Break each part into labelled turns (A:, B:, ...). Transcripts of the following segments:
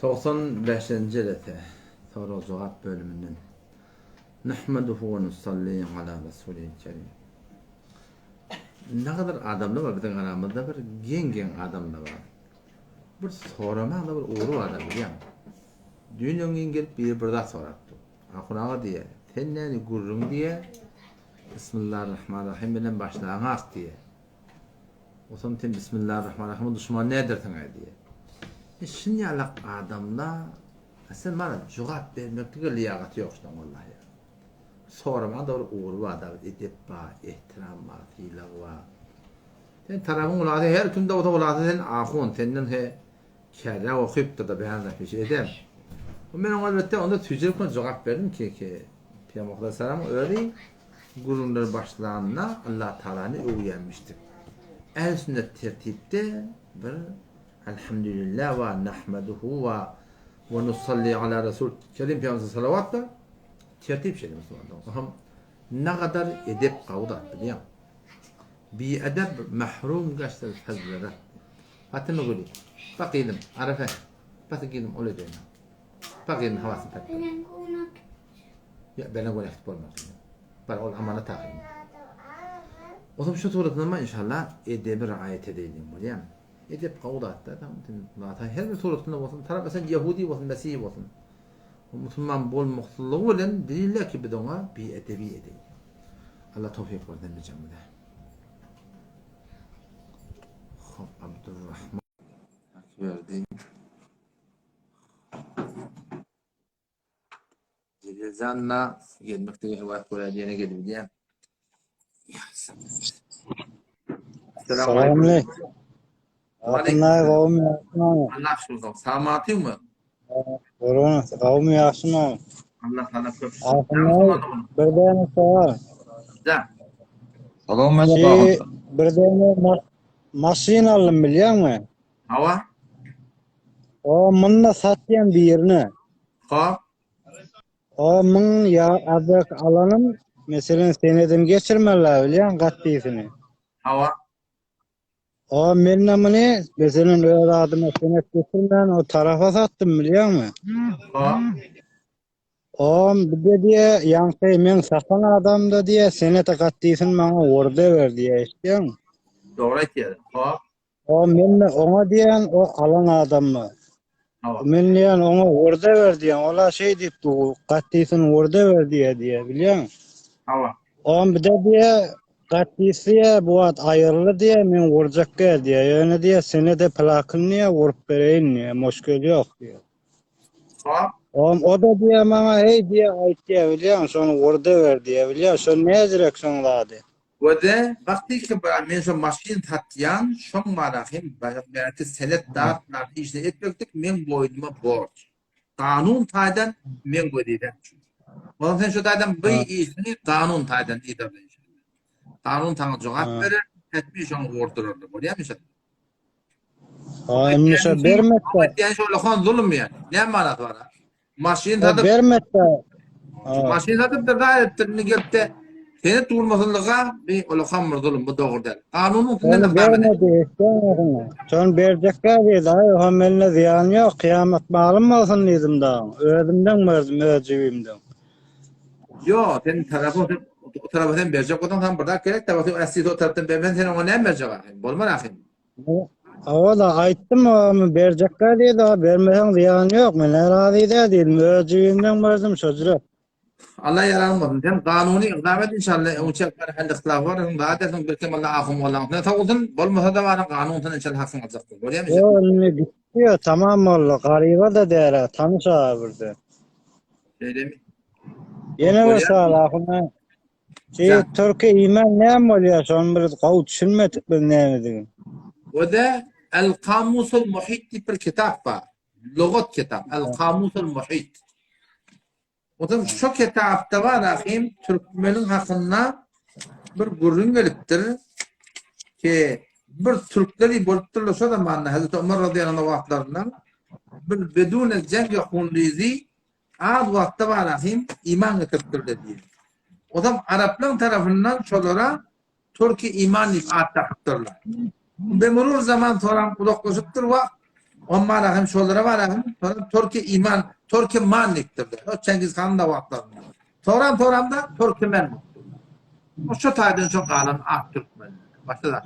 A: 95-nji jelese, sorag-jogap bölüminden. Nahmaduhu we nusalli ala rasulil kerim. Nägadar adamlar bar biziň aramyzda bir geň-geň adamlar bar. Bir soramaga bir ugry bar da bilýäň. Düýn öňňin gelip biri bir zat sorapdy. Ahun aga diýýär, sen näni gürrüň diýýär, Bismillarrahmanrahim bilen başlaňak diýýär. Otam sen Bismillarrahmanrahime duşman nädersiň-ä diýýär. E şun ýalak adamda sen maňa jogap bermeklige lyýagaty ýok şunuň wallahi. Soramaga da bir ugry bar da, edep bar, ehtiram bar, sylag bar. Sen tarapyň ulasy her kimde bolsa ulasy sen ahun, senden he Kärräk okypdyr-da bärde hiç edem. Men oňa elbetde onda tüýjülik bilen jogap berdim ki, ki Pygamber aleyhissalamyň özi gürrüňler başlanda Allah Taalany öwýänmişdik. Ähli sünnet tertipde bir Elhamdülillah we nahmeduhu we we nusalli ala rasul kerim Pygamber salawat da tertip şeýle musulmanlar. Hem ne kadar edep gawy zat bilýän. Bi edep mahrum gaçdyr fazlara. Fatyma güli. Bak gyzym, Arafa. Bak gyzym, ol edeyim. Bak gyzym, hawasyny tap. Ya, benen gona gitip bolmaz. Bar, ol amanat ahyryn. O zaman şu suratynda inşallah edebi riayet edeýin bolýar. Edep gowy zatda, tamam. Her bir suratynda bolsun, tarap sen Yahudi bolsun, Mesih bolsun. Musulman bolmaklygy bilen deliller ki biz oňa bi edebi edeýin. Allah towfik bersin hemmejemize. Hop Abdurrahman Akberdi. Jeliljanna gelmek diýen wagt görä diýene gelip diýen.
B: Salam aleyküm. Aýdymlar gowmy ýagşymy?
A: Allah şükür. Salamatyňmy?
B: Görüň, gowmy ýagşymy?
A: Allah sana köp şükür.
B: Aýdymlar bir däne sowal.
A: Da.
C: Salam aleyküm.
B: Bir däne maşyn aldym bilýäňmi?
A: Hawa.
B: O munda satýan birine.
A: Ha.
B: O muň ýa azak alanym, meselem senedim geçirmeli bilýäň gatdysyny.
A: Hawa.
B: O men muny meselem öz adyma senet getirmän o tarafa satdym bilýäňmi?
A: Ha.
B: O bir diýe ýaňky men satan adamda diýe senete gatdysyny maňa worde ber diýe eşitýäňmi?
A: Dogry aýtýar. Ha.
B: O men oňa diýen o alan adammy? Men diýen oňa worde ber diýen. Ola şeý diýip du gatdysyny worde ber diýe diýe bilýäňmi?
A: Hawa.
B: Oňa bir de diýe gatdysy diýe bu wagt aýyrly diýe men wurjak gel diýe. Ýöne diýe sene de plakyny diýe wurup bereýin diýe. Muşkil ýok diýe.
A: Ha.
B: Oňa o da diýe maňa eý diýe aýt diýe bilýäňmi şony wurde ber diýe bilýäňmi şo näzirek şoň zady.
A: Göze bakdy ki bra men şo maşyn satýan şoň bara hem bärki senet dat zat işini etmeklik meň boýnuma borç. Kanun taýdan meň wezipem şu. Ondan sen şu taýdan bu işini kanun taýdan yzarla inşallah. Kanun saňa jogap berer, hetmi şoňa gurdurarlar. Bolýarmy şo?
B: Ha, indi şo bermekde.
A: Etýän şo lahan zulum ýa. Näme manasy bar? Maşyn satyp
B: bermekde.
A: Maşyn satyp da gaýypdyr indi gelip de senet durmasynlyga bir ol ham bir zulum bu dogry däl. Kanunyň üstünden
B: de bermedi. Şony berjekkä diýdi, aý, oha mende zyýan ýok, kyýamat malym bolsun diýdim dagyň. Özümden berdim, öz jübimden.
A: Ýok, sen tarapy o tarapa sen berjek bolsaň, sen bir zat gerek, tabi sen äsli o tarapdan bermesen sen oňa näme berjek ahym? Bolmaz ahym.
B: Hawa-da aýtdym, omy berjekkä diýdi, bermeseň zyýany ýok, men razy däl diýdim, öz jübimden berdim şo jüre.
A: Allah ýaraň bolsun. Sen kanuny ykdam et inşallah. Öňçe bir hal yhtilaf bar, sen zat edersiň, belki Allah ahun bolan. Sen sag bolsun, bolmasa da baryň kanun sen inşallah hakyňy aljaksyň. Bolýarmy?
B: Ýok, indi gitdi, tamam boldy. Garyba da däl, tanyş aga birde.
A: Şeýlemi?
B: Ýene bir sowal ahun. Şeý türki iman näme bolýar? Şony bir gowy düşünmedik biz nämedigini.
A: O-da El Kamusul Muhit diýip bir kitap bar. Lugat kitap. El Kamusul Muhit. Ondan şu kitapda bar ahim türkmeniň hakynda bir gürrüň gelipdir ki bir türkleri bolupdyrlar şo zamanda Hazreti Ömer radıyallahu anh wagtlarynda bir bedune jeng hunlizi az wagtda bar ahim iman getiripdirler diýip. Ondan Araplaryň tarapyndan şolara Türki iman diýip at dakypdyrlar. Be murur zaman soran uzaklaşypdyr wagt. On mana hem şolara bara hem sonra Türkiye iman, Türkiye man diýipdirler. O Çengiz Hanyň da wagtlarynda. Soram soram da Türkmen bolupdyrlar. O şu taýdan şo galan ak türkmen. Başga zat.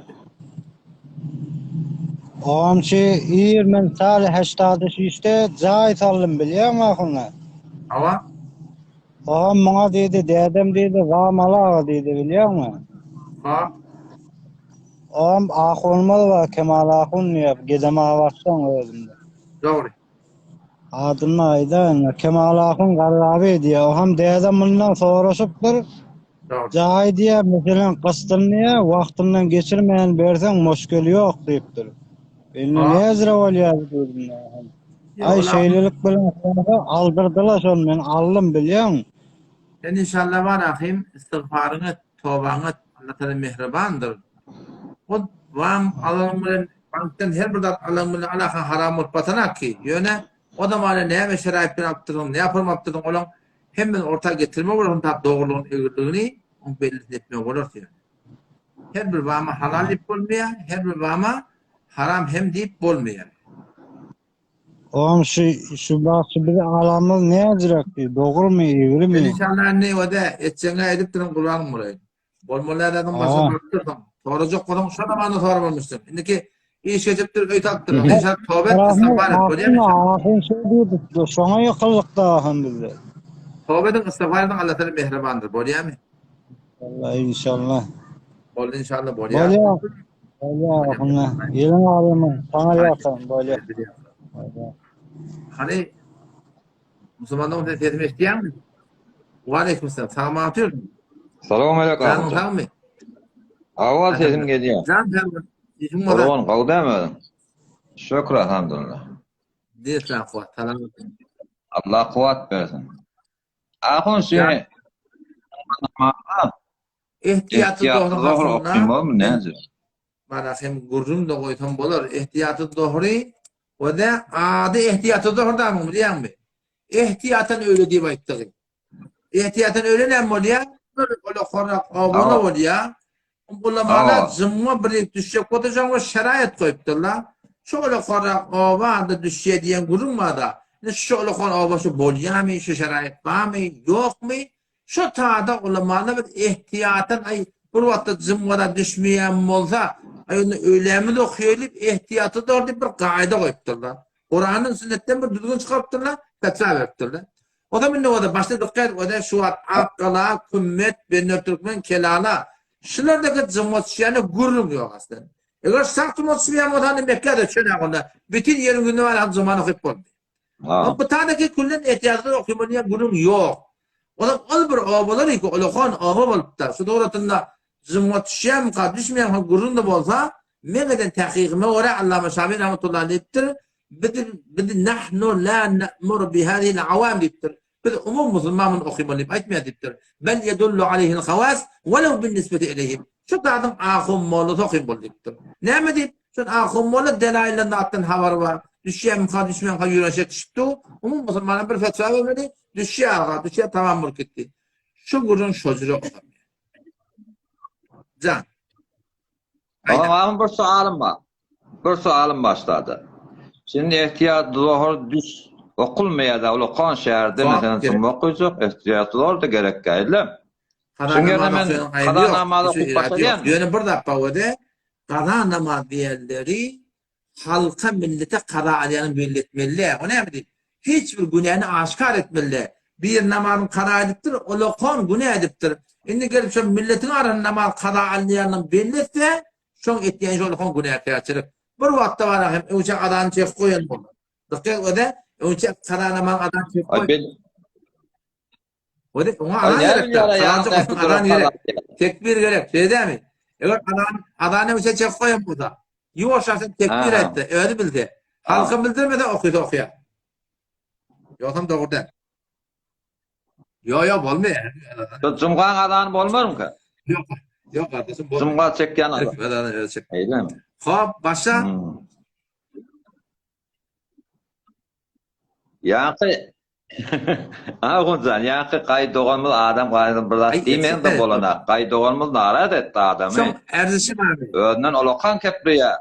B: Ogam şu ir men saly heştady şişde jaý saldym bilýäňmi ahunga?
A: Hawa.
B: Ogam muňa diýdi dädem diýdi Wamaly aga diýdi bilýäňmi?
A: Ha.
B: Ogam ahunymyz bar Kemal ahun diýip gedem abatdan özümde.
A: Dogry.
B: Adyny aýdaýyn Kemal ahun Garraby diýýär. Ogam dädem mundan soraşypdyr.
A: Dogry.
B: Jaý diýýär meselem gysdyn diýýär wagtyndan geçirmän berseň muşkil ýok diýipdir. Indi
A: Ha.
B: näzire bolýar diýdim. Aý şeýlelik bilen soňra aldyrdylar şony men aldym bilýäňmi?
A: Sen inşallah bar ahym istigfaryňy et, tobaňy et, Allah Taala mähribandyr. O wam alanyň bilen bankdan her bir zat alanyň bilen alaka haram bolup batanak ki. Ýöne o zamana näme şeraýt bilen alypdyrsyň, näme forma alypdyrsyň olaň hemmesini orta getirme bolar, şony tap dogrulygyny, egriligini oň bellisini etmek bolar ýöne. Her bir wama halal diýip bolmaýar, her bir wama haram hem diýip bolmaýar.
B: Oňam şu şu bagşy bizi alamyz näjirek diý, dogrumy, egrimi?
A: Sen inşallah indi öde etjeňe edipdirin gurbanym bolaýyn. Bolmaly ýerleriniň başyna
B: Aa.
A: baryp dursuň. Sorajak bolsaň şo zamanda soramalmyşsyň. Indiki iş geçipdir, öý tapdyr. Inşallah toba et, istigfar et. Bolýarmy inşallah?
B: Ahun şeý diýdi, şoňa ýykyldyk da ahun bizde.
A: Toba ediň, istigfar ediň, Allah Taala mähribandyr. Bolýarmy?
B: Allah inşallah.
A: Boldy inşallah bolýar.
B: Bolýar. Bolýar ahunna. Ýeliň alymy, saňa ýakyn bolýar. Bolýar.
A: Hany musulmanlaryň sen sesimi eşidýäňmi? Wa aleýkum salam. Sagmy atyr?
C: Salam aleýkum.
A: Janyň sagmy?
C: Awa sesim gelýär.
A: Jan sagmy? Işiň bar.
C: Gurban gowy dämi özüň? Şükür elhamdülillah.
A: Diýseň kuwat, salam.
C: Allah kuwat bersin. Ahun şu namazda
A: Ehtiýaty
C: ehtiýatly
A: dogry
C: zohur
A: hakynda
C: okuymalymy näce?
A: Mana hem gürrüň de goýsam bolar. Ehtiýaty dogry we de ady ehtiýaty dogry da muň bilýäňmi? Ehtiýatan öýle diýip aýtdygy. Ehtiýatan öýle näme bolýar? Bir ola horak obana
C: Hawa.
A: bolýar. Ulamala
C: Hawa.
A: jymma bir düşjek bolsa şoňa şeraýat goýupdyrlar. Şu ola horak oba anda düşýär diýen gürrüň bar-da. Indi şu ola hor oba şu bolýarmy, şu şeraýat barmy, ýokmy? Şu tada ulamala bir ehtiýatan aý bir wagtda jymgada düşmeýän bolsa, aý onda öýlämiz okaýaly diýip ehtiýaty dor diýip bir gaýda goýupdyrlar. Kurandan sünnetden bir düzgün çykarypdyrlar, fetwa beripdirler. O zaman indi o-da başda dykgat o-da şu wagt Akgala, Kümmet, Bender Türkmen, Kelala şulardaki jymga düşýäne gürrüň ýok aslynda. Eger sag jymga düşmeýän bolsa onda Mekgä-de çöne onda bütin ýeriň ýüzünde bar jymany okyp boldy.
C: Ha.
A: Bu tadaki küllen ehtiýatly okymaly diýen gürrüň ýok. Olam ol bir obalar iki ulakan oba bolupdyr. Şu dogratynda jymga düşýärmika, düşmeýärmika gürrüň-de bolsa, meň eden tahkygyma görä Allama Şafi rahmetullahi diýipdir, Biz biz nahnu la na'muru bi hadhihi al-awam diýipdir. Biz umum musulman muny okymaly diýip aýtmaýar diýipdir. Bel yedullu aleyhi'l hawas welew bin nisbeti ileyhim. Şu zadyň ahun mollasy okyn bol diýipdir. Näme diýip? Şol ahun molla delaýyl zatdan habary bar. Düşýärmika, düşmeýärmika ýüregine şek düşüp dur. Umum musulmana bir fetwa bermeli. Düşýär aga, düşýär tamam bolup gitdi. Şu gürrüň şo jüre okalýar. Jan.
C: Oňa bir soalym bar. Bir soalym başlady. Şimdi ehtiyat zohur düş okulmaýar da ulakan şäherde meselem kim okyjak ehtiyat zor da gerek gäýle.
A: Kaza namaz okaýan aýby ýok.
C: Kaza namaz okup başlaýan.
A: Ýöne bir zat bar öde. Kaza namaz diýenleri halka millete kaza alýanyny belli etmeli. O näme diýip? Hiç bir günäni aşkar etmeli. Bir namazyny kaza edipdir, ulakan günä edipdir. Indi gelip şo milletiň arasynda namaz kaza alýanyny belli etse, şoň etýän işi ulakan günäkärçilik. Bir wagtda bara hem öňçe azany çekip goýan bolar. Dykgat öde, öňçe kaza namaz azany çekip goý. Öde, oňa azan gerek. Azan gerek. Tekbir gerek, şeýle dälmi? Eger azan azany öňçe çekip goýan bolsa, ýuwaş sen tekbir aýtsa, özi bilse, halka bildirmese okysa okýar. Ýogsam dogry däl. Ýok, ýok, bolmaýar.
C: Şu jumgaň azany bolmarmyka?
A: Ýok, ýok gardaşym, bolmaýar.
C: Jumga çekýän azan.
A: Azany özi çek.
C: Eýlemi?
A: Hop, başa.
C: Hmm. Ýaňky Ahunjan, ýaňky gaý doganymyz adam gaýdan bir zat diýmegiň de bolana. Gaý doganymyz narat etdi adamy.
A: Şoň erzişi barmy?
C: Özünden olakan kepriýä.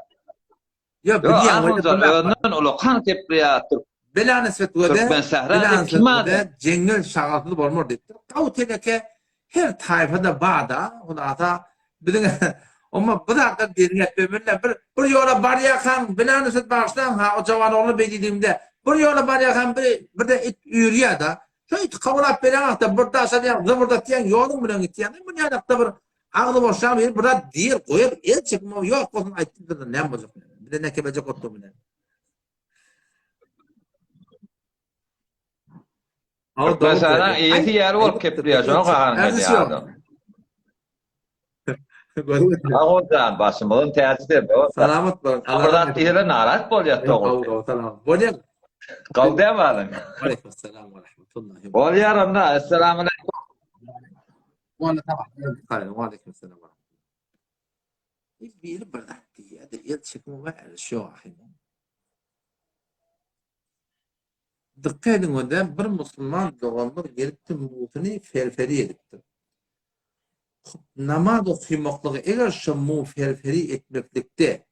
A: Ýok,
C: Ýok,
A: bilýän,
C: Ahunjan özünden ulakan kepleýär türk.
A: Bela nisbet we
C: Türkmen sähra
A: bela
C: diýip
A: nisbet
C: kim
A: we
C: ady?
A: jeňňel şagalsyz bolmar diýipdir. Gawy teleke her taýfada bar-da, hulasa biziň Oma bu zatlar derňäp bermeliler. Bir bir ýola barýarkaň bela nisbet bagyşlaň ha o jawan oglan beý diýdigimde bir ýola barýarkaň bir birde it üýrýär-da. Şo iti kowalap bereňakda bir daş alýaň, zybyrdatýaň, ýoluň bilen gitýäň. Bu nädakda bir agzy boşan biri bir zat diýer, goýar, el çekme ýok bolsun aýtdym näme boljak. Bize ne kebejek otdur bilen.
C: Türkmenistanyň eýesi ýaly bolup kepleýär, şonuň gaharyň gelýär adam. Sag bol jan, başymyzyň täji sen.
A: Salamat boluň.
C: Bir zat diýseler narahat bolýar dogrusy.
A: Salam. Bolýar.
C: Gowy däl alyň.
A: Aleyküm selam we rahmetullahi.
C: Bolýar onda. Essalamu aleyküm.
A: Wa aleyküm selam. Biri bir zat diýýär-de, el çekme we erişi ýok ahyry. Dykgat ediň öde bir musulman doganymyz gelipdir mutyny ferferi edipdir. Namaz okymaklygy eger şo mu ferferi etmeklikde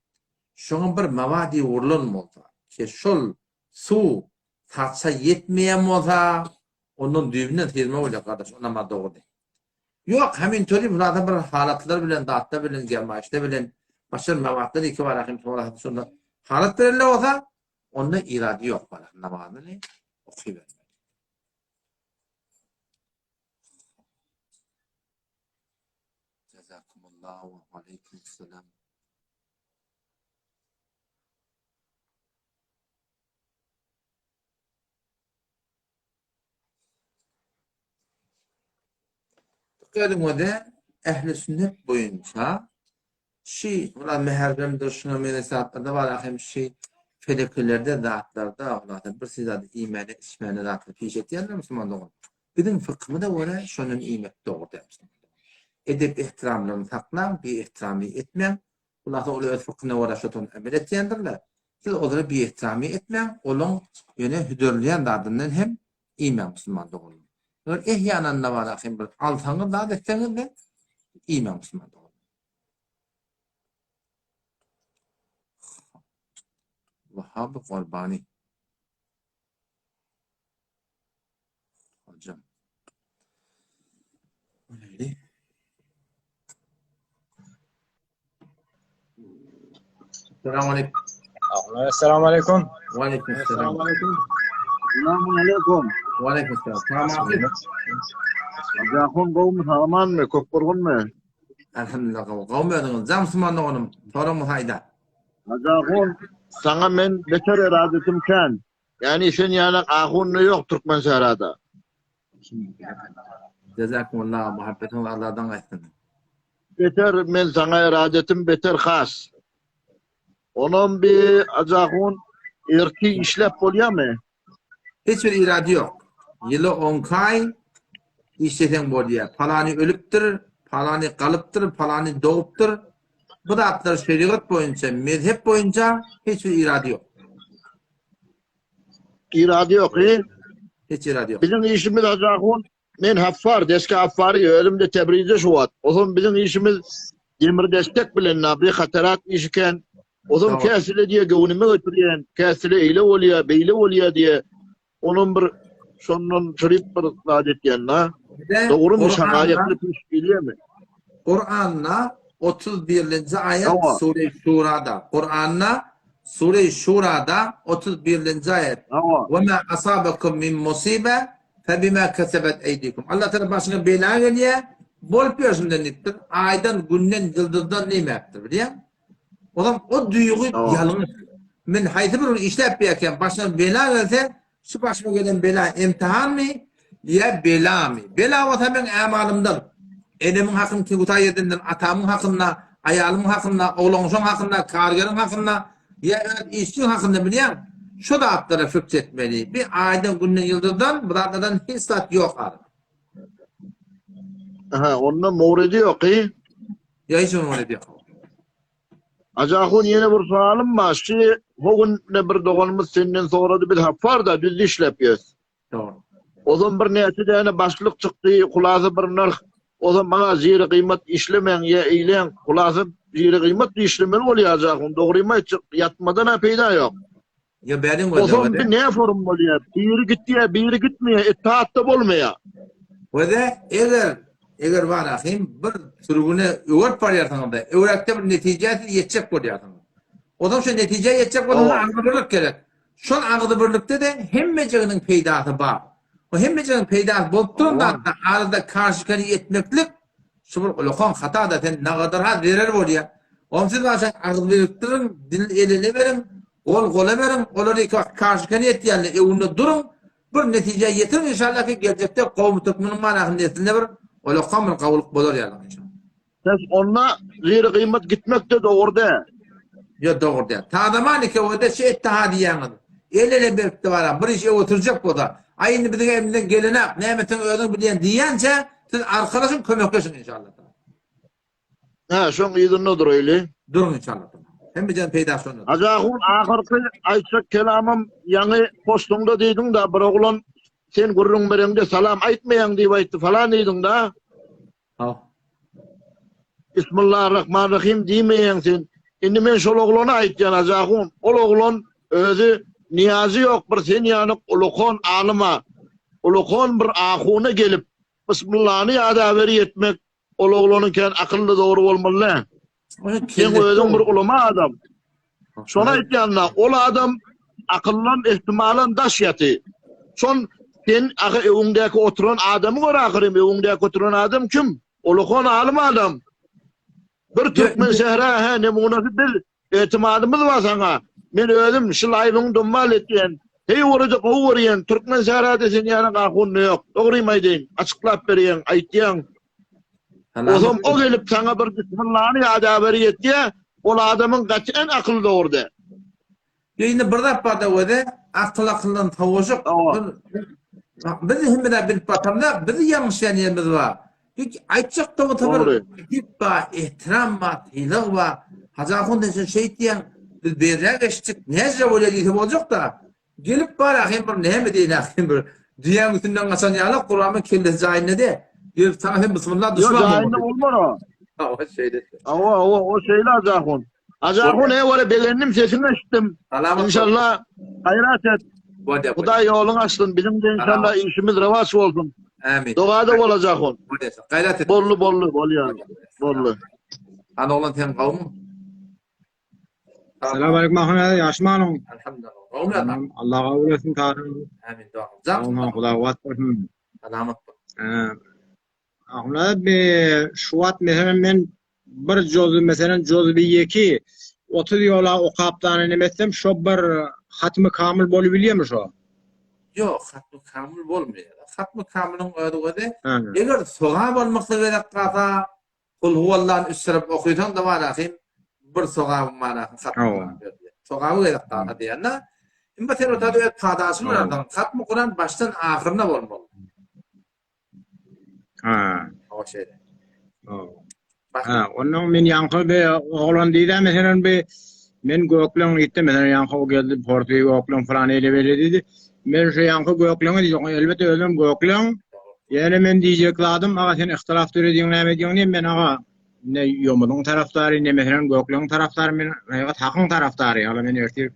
A: şoňa bir mawadi urlan bolsa ke şol suw saça ýetmeýän bolsa ondan düýbünden syzma bolýar gardaş o namaz dogry däl. Ýok hemin töri bulada bir halatlar bilen zatlar bilen germaýyşlar bilen başga bir mawatlar iki bar ahim şonda halat berende bolsa Onda irady ýok bala namazyny okybermeli. Jazakumullah we aleyküm selam. Dikkat ediň öde ehli sünnet boýunça Şi ola mäherremdir şuňa meňzeş zatlarda bar hem şi felekelerde zatlarda ola bir siz zady iýmäne içmäne zatlar piş etýärler musulman dogan. Biziň fykhymyza görä şondan iýmek dogry däl musulman dogan. Edep ehtiramlaryny saklaň bi ehtiramy etmäň. Hulasa ol öz fykhyna görä şotan emel etýändirler. Siz olara bi ehtiramy etmäň olaň ýöne hüdürleýän zadyndan hem iýmäň musulman doganlar. Eger ehýananda bar hem bir alsaňyz zat etseňiz-de iýmäň musulman doganlar. Wahab Gurbani. Hocam. Öyle. Selamun aleyküm.
D: Esselamu aleyküm.
A: Ve aleyküm selam.
E: Selamun aleyküm.
A: Ve aleyküm selam. Tamam.
E: Jahon gowmy, sagamanmy, köp gurgunmy?
A: Elhamdülillah gowy. Gowmy özüňiz? Jan musulman doganym, soragyňyz haýda?
E: Hajy ahun, saňa men beter eradetim kän. Ýani sen ýalak ahun-da ýok türkmen sährada.
A: Jazakumullah, muhabbetiňiz Allahdan gaýtsyn.
E: Beter men saňa eradetim beter has. Onam bir Hajy ahun ertir işläp bolýamy?
A: Hiç bir irady ýok. Ýyly onki aý işleseň bolýar. Palany ölüpdir, palany galypdyr, palany dogupdyr. Bu zatlar şerigat boýunça, mezhep boýunça hiç bir irady ýok.
E: Irady ýok, he?
A: Hiç irady ýok.
E: Biziň işimiz Hajy ahun, men haffar, deska haffary, özüm-de Tebrizde şu wagt. Ozam biziň işimiz demir destek bilen, bir hatarat işi kän. Ozam käsile diýe göwnüme götürýän, käsile eýle bolýa, beýle bolýa diýe. Onam bir şondan çyryp bir zat etýän da. Dogrumy şagaýakly piş bilýärmi?
A: Kuranda 31-nji aýat Sure Şurada. Kuranda Sure Şurada 31-nji aýat. Ve ma asabakum min musibe fe bima kesebet eydikum. Allah Teala başyňa bela gelýär, bolup ýörşünden diýipdir. Aýdan, günden, ýyldyzdan diýmäpdir, bilýäň? Olam o duýgy ýalňyş. Men haýsy bir gün işläp berkem, başyma bela gelse, şu başyma gelen bela imtihanmy ýa belamy? Bela bolsa meň ämalymdan, enemiň hakyny kigutaý edenden, atamyň hakynda, aýalymyň hakynda, oglanşaň hakynda, kargeriň hakynda ýa öz işçiň hakynda bilýäň, şu zatlara fikr etmeli. Bir aýdan, günden, ýyldyzdan bu zatlardan hiç zat ýok arada.
E: Aha, onda mowredi ýok, i?
A: Ýa hiç mowredi ýok.
E: Hajy ahun ýene bir soalym bar. Şu ho gün bir doganymyz senden sorady, biz hapar-da düz işläp ýös.
A: Dogry.
E: Ozam bir näçe däne başlyk çykdy, hulasa bir nyrh. Ozam maňa ziri gyýmat işlemäň ýa eýläň, hulasa. Jiri gymmat işlemeli bolýar jahun. Dogrymy aýtjak, ýatmadan-a peýda ýok.
A: Ýa bäriň wede
E: Ozal bir ne forum bolýar? Biri gitýär, biri gitmeýär, itaatda bolmaýar.
A: Wede eger eger bar ahim bir sürgüne öwürip barýarsyňyz-da, öwräkde bir netijä siz ýetjek bolýarsyňyz. Ozal şu netijä ýetjek bolsaňyz agzybirlik gerek. Şol agzybirlikde-de hemmejiginiň peýdasy bar. O hemmejiginiň peýdasy bolup duran zatda arada karşykany etmeklik Şu bir ulakan hata-da sen nagadar-ha zerer bolýa. Oň siz başa agyz birikdiriň, dil el-ele beriň, gol gola beriň, olar iki wagt karşykany etýänler öňünde duruň, bir netijä ýetiriň inşallah ki geljekde gowmy türkmeniň manasyny nesline bir ulakan bir gowulyk bolar ýaly inşallah.
E: Ses onda ziri gymmat gitmek-de dogry däl.
A: Ýok dogry däl. Tazaman iki öwede şu etdi ha diýýäňiz. El ele beripdi baram bir iş öwütürjek bolsa. Aý indi biziň elimizden gelenak näme etseň özüň bilýän diýýänçä siz arkalaşyň kömekleşiň inşallah.
E: Hä şoň yzynda duraýly.
A: Duruň inşallah. Hemmejen peýdasy şonda.
E: Hajy ahun ahyrky aýtjak kelamym ýaňy postuňda diýdiň-da bir oglan sen gürrüň bereňde salam aýtmaýaň diýip aýtdy falan diýdiň-da.
A: Haw.
E: Bismillarrahmanrahim diýmeýäň sen. Indi men şol oglana aýtýan Hajy ahun, ol oglan özi niýazy ýok bir sen ýaly ulukan alyma, ulukan bir ahuna gelip Bismillany ýadaweri etmek ol oglanyň kän akylly dogry bolmaly däl. Seň özüň bir ulama adam. Şony aýtýan-da, ol adam akyldan, ihtimalan daş ýaty. Şon sen ahy öňüňdäki oturan adamy gör ahyrym, öňüňdäki oturan adam kim? Ulukan alym adam. Bir türkmen sähra hä nemunasy biz etimadymyz bar saňa. Men özüm şu laýwyňy dommal etýän. Heý görüji gowy görýän türkmen sährada sen ýaly ahun ýok. Dogrymy aýdaýyn, açyklap berýäň, aýtýaň. Ozam o gelip saňa bir bismillany ýadaweri ýetýä, ol adamyň gaty en akyly dogry däl.
A: Ýa indi bir zat barda özi akyl akyldan sowaşyk. Biz hemme zat bilip batamda bizi ýalňyşýan ýerimiz bar. Hiç aýtjak da bolsa bir edep bar, ehtiram bar, sylag bar. Hajy ahun sen şeýt diýýäň, biz berräk eşitjek, näce bolýar diýse boljak-da. Gelip bar ahym bir näme diýen ahym bir düýäň üstünden gaçan ýaly Kuranyň kellesi jaýynda de. Gelip saňa sen bismillah
E: düşman. Ýok jaýynda bolmar o.
A: Hawa şeýle.
E: Hawa hawa o şeýle Hajy ahun. Hajy ahun eý begendim sesiňi eşitdim. Inşallah gaýrat et. Hudaý ýoluň açsyn biziň de inşallah işimiz rowaç bolsun.
A: Amin.
E: Dogada bol Hajy ahun.
A: Gaýrat et.
E: Bolly bolly bolýar. Bolly.
A: Hany oglan sen gowmy?
D: Salam aleyküm ahun aga ýaşmy halyň?
A: Elhamdülillah. Gowmy adam?
D: Allah kabul etsin taryny.
A: Amin. Dua.
D: Jam. Huda kuwwat bersin.
A: Salamat bol.
D: Ahun aga be şu wagt meselem men bir jozy meselem jozy bir ýeki 30 ýola okap dana neme etsem şo bir hatmy kamyl bolup bilýärmi şo?
A: Ýok, hatmy kamyl bolmaýar. Hatmy kamylyň özi özi eger sogap bolmaklygy gerek galsa Kul huwallany üç tarap okysaň-da barahym bir sogabyň barahym hatmy Kuran berilýär. Sogaby gerek dana diýende, emma sen otada öz padaşyňy görersiň. Hatmy Kuran başdan ahyryna bolmaly.
D: Ha.
A: O şeýle.
D: Ha, ondan men ýaňky bir oglan diýdi, meselem bir men gökleň diýdi, meselem ýaňky o geldi, porty gökleň falan eýle beýle diýdi. Men şu ýaňky gökleňe diýdi, elbetde özüm gökleň. Ýöne men diýjek zadym, aga sen yhtilaf döredýäň näme edýäň diýen, men aga ne ýomudyň tarapdary, ne meselem gökleňiň tarapdary, men hakykat hakyň tarapdary, hala men ertir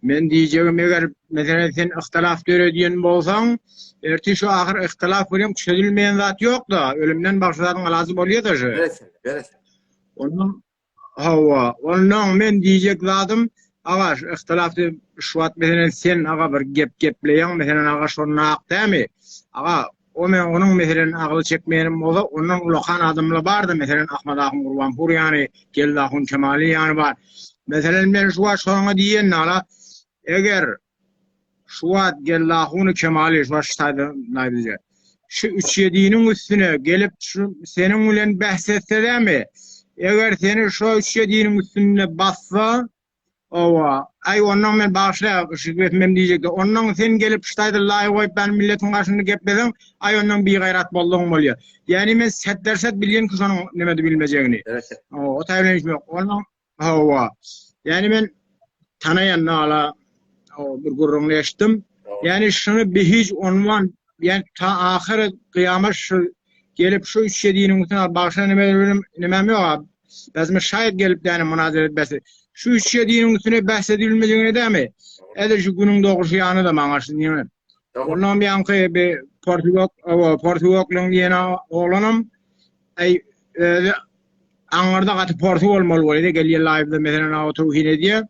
D: men diýjegim eger meselem sen yhtilaf döredýän bolsaň, ertir şu ahyr yhtilaf bilen çözülmeýän zat ýok-da, ölümden başga zadyň alajy bolýa-da şu.
A: Berekella.
D: Ondan Hawa, onnoň men diýjek zadym, aga şu yhtilaf diýip, şu wagt meselem sen aga bir gep gepleýäň, meselem aga şo nahak dämi? Aga, o men onuň meselem agyly çekmeýänim bolsa, ondan ulakan adamlar bardy, meselem Ahmet ahun Gurbanpur ýany, Geldi ahun Kemaly ýany bar. Meselem men şu wagt şoňa diýen ala, eger Şu wagt Gellahuny Kemaly şu wagt şu taýda naýdyja. Şu üç ýediniň üstüne gelip şu seniň bilen bähs etse dämi? Eger seni şo üç ýediniň üstünde bassa, owa, aý ondan men bagyşla şu gepimem diýjekdi. Ondan sen gelip şu taýda laý goýup ben milletiň garşynda gepleseň, aý ondan bigaýrat boldugyň bolýar. Ýani men setderset bilýän ki şonuň nemedi bilmejegini. O taý bilen işim ýok. Ondan Hawa. Ýani men tanaýan nala bir gürrüňini eşitdim. Ýani şuny bihiç onwan ýani ta ahyr gyýamat şu gelip şu üç ýediniň üstüne bagşa nime bilim nimem ýok. Bäsme şaýat gelip däne munazara edip bäs. Şu üç ýediniň üstüne bäs edilmejegine dämi? Edil şu günüň dogrusy ýany-da maňa şu diýme. Onam ýaňky bir Portugok, owa, Portugoklyň diýen oglanam aý özi aňyrda gaty porsu bolmaly bolýar gelýär live-da meselem aw towhin edýär.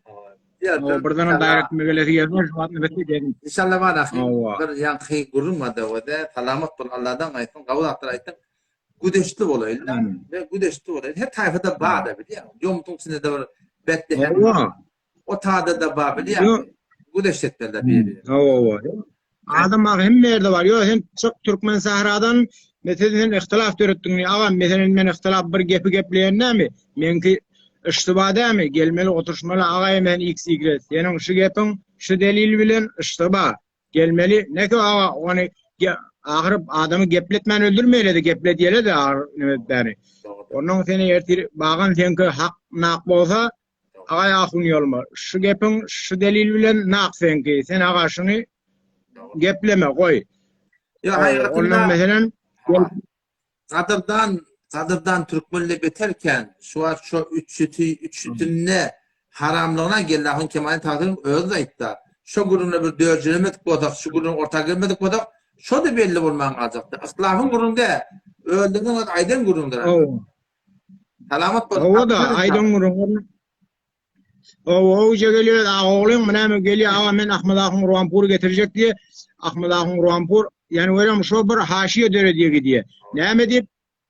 A: Ýa
D: birdenem direct megelesi gelmez şu wagt nefes edýär.
A: Inşallah bar ahy. Bir ýaňky gürrüň bar da salamat bol Allahdan gaýtsyn gawy zatlar aýtdyň. Güdeşli bolaýyn. Ve güdeşli bolaýyn. Her taýfada bar da bilýän. Ýomtuň içinde de bir betde hem. O tada da bar bilýän. Güdeş etmeli bir.
D: Hawa. Adam aga hemme ýerde bar. Ýok sen çyk Türkmen sahradan meselen sen ihtilaf döretdiň. Agam meselen men ihtilaf bir gepi gepleýän näme? Meňki iştiba dämi? Gelmeli oturyşmaly aga men x y. Seniň şu gepiň şu delil bilen iştiba. Gelmeli. Neke aga ony ahyry adamy gepletmän öldürmeýledi, gepledýeledi ahyry neme bäri. Ondan seni ertir bagan seňki hak nak bolsa Agay ahun ýolma. Şu gepiň şu delil bilen nak seňki. Sen aga şuny gepleme goý.
A: Ýa haýratynda
D: Ondan meselen
A: gadyrdan gadyrdan türkmenle beterken şu wagt şu üçüti üçütinde haramlygyna geldi ahun Kemalin tagsyryň özi de aýtdy. Şo gürrüňde bir dörjelemedik bolsak, şu gürrüň orta gelmedik bolsak, şo-da belli bolman galjakdy. Yhtilafyň gürrüňde özleriniň öz aýdan gürrüňdir. Salamat bol.
D: Hawa-da, aýdan gürrüň. Hawa, owja gelýär, aga ogluň, näme gelýär, aga men Ahmet ahun Gurbanpury getirjek diýe. Ahmet ahun Gurbanpur, ýani görem şo bir haşiýe döredýär gidýär. Näme diýip,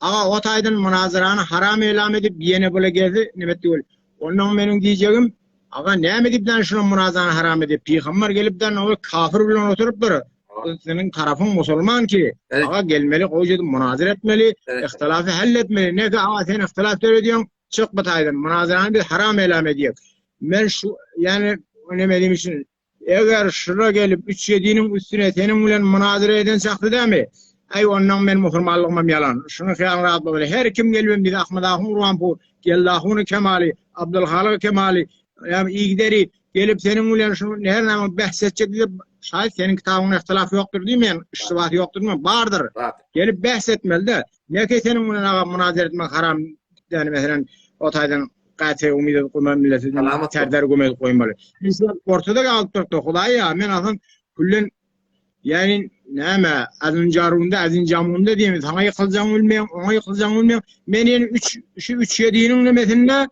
D: aga o taýdan munazarany haram elam edip, ýene bula geldi, neme etdi ol. Ondan meniň diýjegim, aga näme diýip dan şuny munazarany haram edip, pygamber gelip dan ol kafir bilen oturypdyr. Seniň tarapyň musulman ki, aga gelmeli, gowy edip munazara etmeli, ihtilafy hal etmeli. Neke aga sen ihtilaf döredýäň, çyk bu taýdan. Munazarany biz haram elam edýäk. Men şu, ýani neme diýim üçin, eger şura gelip üç ýediniň üstüne seniň bilen munazara eden şahsy dämi? Aý ondan men musulmanlygymam ýalan. Şuny hyýalyň rahat bolmaly. Her kim gelibem bizi Ahmet ahun Gurbanpur, Gellahuny Kemaly, Abdulhalyk Kemaly, ýa Igderi Gelip seniň bilen şu her näme bähs etjek diýip, şaýat seniň kitabyňda ihtilaf ýokdur diýmeýän, iştibah ýokdur diýmeýän, bardyr. Gelip bähs etmeli-de. Neke seniň bilen aga munazara etmek haram, ýani meselem, o taýdan gaty umyt edip goýmaly milleti, serdar göm edip goýmaly. Biz ortada galyp durdy, Hudaý ýa, men aslyn küllen ýani näme, Azynjarunda, Azynjamunda diýen, saňa ýykyljagyňy bilmeýän, oňa ýykyljagyňy bilmeýän. Men ýene üç, şu üç ýediniň nemesinde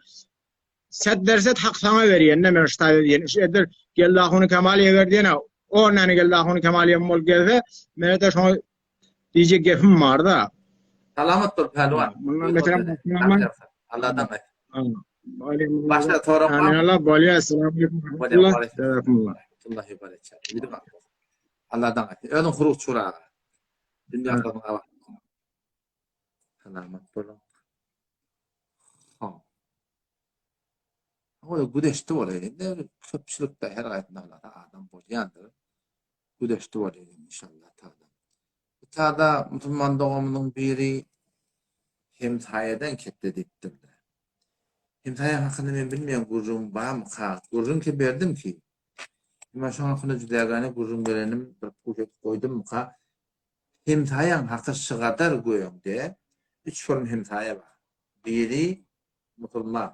D: Set derset hak saňa berýän ne men ştaýda diýen iş edir geldi ahuny Kemaly eger diýene o näne geldi ahuny Kemaly hem bolup gelse mene de şoňa diýjek gepim bar da.
A: Salamat bol pälwan.
D: Mundan beter
A: Allahdan gaýt. Başga sorag
D: bar. Allah bolýar. Assalamu alaykum.
A: Allahi bereketli. Allahdan gaýt. Özüň huruç çuraga. Dünýä abat. Salamat boluň. Ha. O güdeşdi bolaýyn. Indi köpçülikde her gaýtynda adam bolýandyr. Güdeşdi bolaýyn inşallah taala. Bu tada musulman dogamynyň biri hemsaýadan ketde diýipdir. Hemsaýa hakynda men bilmeýän gürrüň barmyka? Gürrüň ki berdim ki. Emma şoň hakynda jüdägäne gürrüň berenim bir puş edip goýdummyka? Hemsaýaň haky şygadar göýüňde üç form hemsaýa bar. Biri musulman.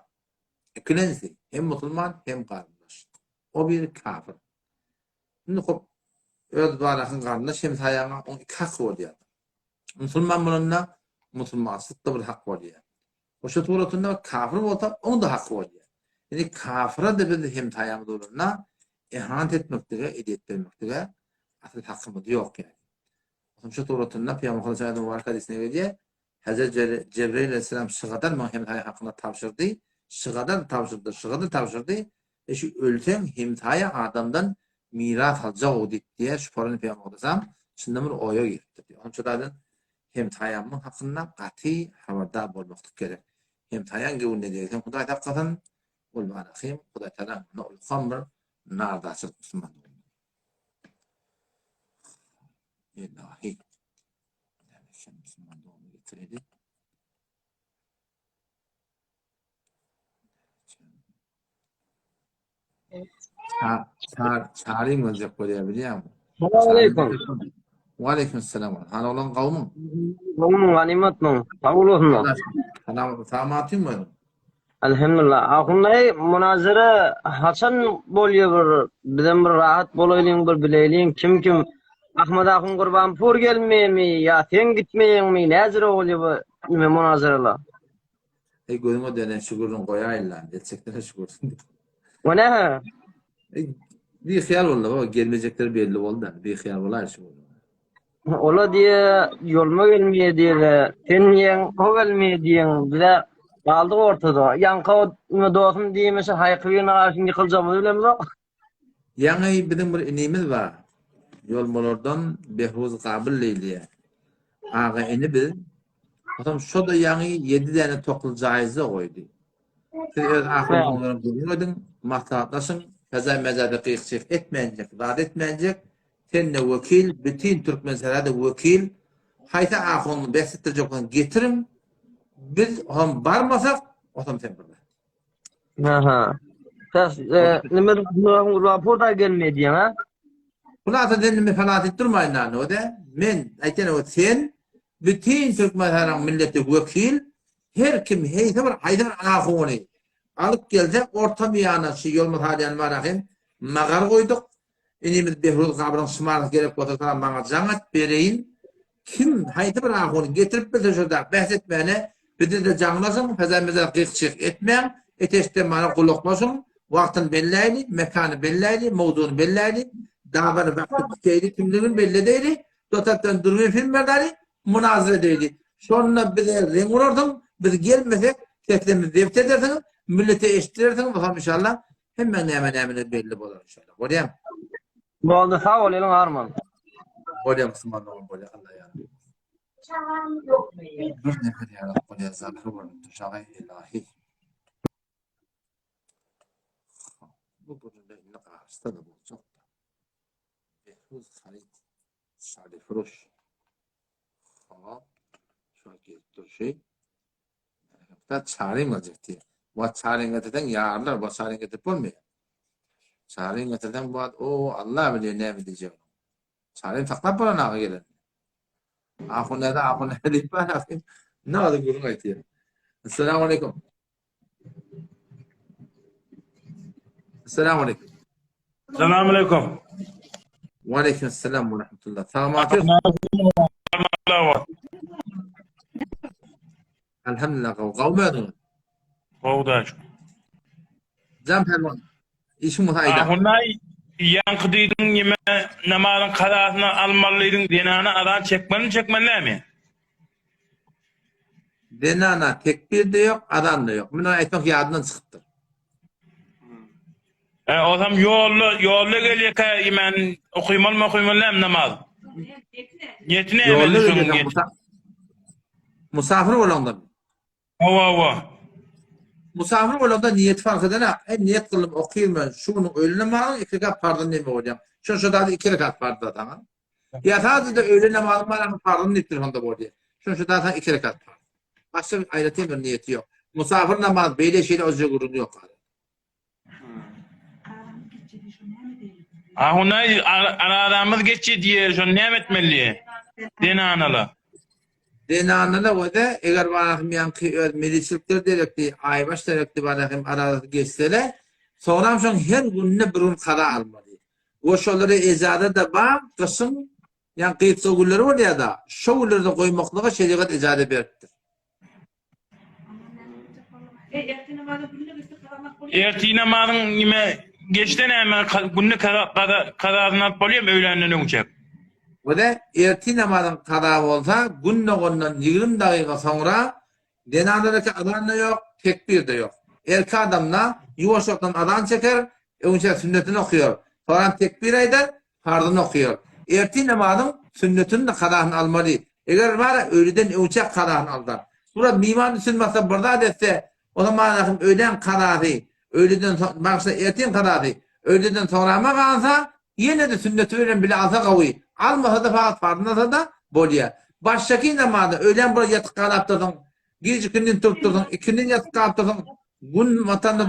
A: Ikilenjisi hem musulman hem garyndaş. O biri kafir. Indi hop öz barakyň garyndaş hemsaýaňa oň iki haky bolýar. Musulman bolanda musulmançylykda bir hak bolýar. Oşa suratynda kafir bolsa oň da haky bolýar. Indi kafira da biz hemsaýamyz bolanda ihanet etmeklige, ezýet bermeklige asyl hakymyz ýok ýaly. Onuň şu suratynda Pygamber Hudaýa mübarek hadysynda gelýär. Hazret Jebreýil aleyhisselam şygadan maňa hemsaýa hakynda tabşyrdy, şygadan tabşyrdy, şygadan tabşyrdy. E şu ölseň hemsaýa adamdan miras aljak-ow diýip diýýär. Şu porany Pygamber Hudaýa çyndan bir oýa giripdir diýýär. Onuň üçin hemsaýamyň hakynda gaty habardar bolmaklyk gerek. Hemsaýaň göwnüne degseň Hudaý saklasyn, ol barahym Hudaý Tagalaň öňünde ulkan bir nardaçylyk musulman. Ilahi. Musulman dogany getireli. Çar, çaryň boljak bolýar bilýäňmi?
F: Salam aleyküm.
A: Wa aleyküm selam. Hany oglan gawmyň?
F: Gawmyň ganymatmyň? Sag bolasynlar.
A: Salam, salamatymmy?
F: Elhamdülillah. Ahundaý munazara haçan bolýar bir bizem bir rahat bolaýlyň bir bileýliň kim kim Ahmad ahun Gurbanpur gelmeými ýa sen gitmeýäňmi näjire bolýar bu nime munazaralar?
A: Eý gözüňe dönen şu gürrüň goýaýyn lan, etjekdene şu gürrüň.
F: O näme?
A: Eý bihyýal boldy, o gelmejekler belli boldy, bihyýal bolaý şu gürrüň.
F: Ola diýe ýolma gelmeýe diýe, sen diýeň, o gelmeýe diýeň, bize galdyk ortada. Ýaňky o dostum diýmişi haýky birine garşy ýykyljagymyzy bilemzok.
A: Ýaňy biziň bir inimiz bar. Ýolmalardan Behruz Gabyl diýilýär. Aga ini biz. Otam şo-da ýaňy ýedi däne tokly jaýyzda goýdy. Siz öz ahyryňyzy gürrüň ediň, maslahatlaşyň, hezaý-mezaýda gyk-çyk etmänjek, zat etmänjek, Sen-de wekil, bütin Türkmensährada wekil, haýsy ahunyny bäs etdirjek bolsaň getiriň, biz otam barmasak, otam sen bir.
F: Aha. Ses, e, nime rapor da gelmedi diýen, ha?
A: Hulasa sen nime falat edip durmaýyn nany, o de. Men, aýtýan o sen bütin Türkmenistanyň milleti wekil, her kim heýse bir haýsy bir ahuny alyp gelse, orta miýana şu ýolma salýan bar ahim, magar goýduk, Inimiz Behruz Gabyryň şymarasy gerek bolsa saňa maňa jaň et bereýin. Kim haýsy bir ahuny getirip bilse şurada bäs etmäne bize-de jaňlaşyň, pezä-mezä gyk-çyk etmäň, eteşden mana gulaklaşyň, wagtyny belläýli, mekany belläýli, mowzugyny belläýli, dabany wagty tükeýli, kimligini belli edeýli, dotapdan dürbin film berdäli, munazara edeýli. Şonda bize reň urarsyň, biz gelmesek seslerimizi zebt edersiňiz, millete eşitdirersiňiz, otam inşallah Hemme näme nämeler belli bolar inşallah. Bolýamy?
F: Boldy sag bol eliň arman.
A: Bolýa musulman dogan bolýa Allah ýar. Bir nefer ýarak bolýa zahyr görnüp şaga ilahi. Bu gürrüňde indi gaçsa da boljak da. Behruz Halit Şalifuruş. Hop. Şu gelip durşy. Da çaryň geljek diýýär. Wa çaryň getirseň ýarylar, wa çaryň getirip bolmaýar. Çaryň getirseň bu wagt o Allah bilýär näme diýjegini. Çaryň saklap bolan aga gelen. Ahun näde, ahun näde diýip bar. Näde gürrüň aýtýar. Assalamu alaykum. Assalamu alaykum.
G: Salam alaykum.
A: Wa alaykum assalam wa rahmatullah. Salamat. Elhamdülillah gowy. Gowy özüňiz?
G: Gowy da.
A: Jan Pälwan. Işiň bolsa aýda.
G: Ahunay ýaňky diýdiň nime namazyň kazasyny almaly diýdiň zenana azan çekmelimi çekmeli dälmi?
A: Zenana tekbir-de ýok, azan-da ýok. Muny aýtmak ýadyndan çykypdyr.
G: E, ozam ýolda, ýolda gelýärkä imen okymalymy okymaly dälmi namaz? Niýeti näme
A: Ýolda
G: şonuň
A: gelýärkä
G: niýeti?
A: musa- musafir bolaňda.
G: Hawa, hawa.
A: Musafir bolanda niýeti fark edenak. He niýet kyldym okyryn men şu günüň öýle namazyny iki rekat parzyny neme bolýar. Şon şo zady iki rekat parz da saňa. Ýa sadece öýle namazyny bar ama parzyny diýip dur onda bolýar. Şon şo zady iki rekat parz. Başga bir aýratyn bir niýeti ýok. Musafir namaz beýle şeýle o gürrüň ýok.
G: Ahunay aramyz geçdi diýe, şony näme etmeli? Zenanalar.
A: Zenanalar wede eger barahym ýaňky öz miliçilikleri derekli, aýbaş derekli barahym arazasy geçsele, soňram şoň her gününe bir gün kaza almaly. We şolara ejaza-da bar, gyşyň ýa gysga günleri bolýar-da, şo günlerde goýmaklyga şerigat ejaza beripdir.
G: Ertir namazyň nime geçse näme günde kaza kaza kazasyny alyp bolýarmy öýländen öňçek?
A: Wede ertir namazyň kaza bolsa gün dogandan 20 dagyga soňra zenanlardaki azan-da ýok, tekbir-de ýok. Erki adamda ýuwaşlykdan azan çeker, öňçä sünnetini okuyar. Soňram tekbir aýdar, Parzyny okaýar. Ertir namazyň sünnetini-de kazasyny almaly. Eger bar öýleden öňçä kazasyny alsa. Bular miman üçin bassa bir zat etse, onda manasym öýlän kazasy, öýleden soň, bagyşla ertir kazasy, öýleden soňrama galsa, ýene-de sünneti bilen bile alsa gowy. Almasa-da fakat parzyny alsa-da bolýar. Başdaky namazda öýlän bir ýatyp galapdyrsyň, Gije ikindin turup dursuň, ikindin ýatyp galyp dursuň, gün batanda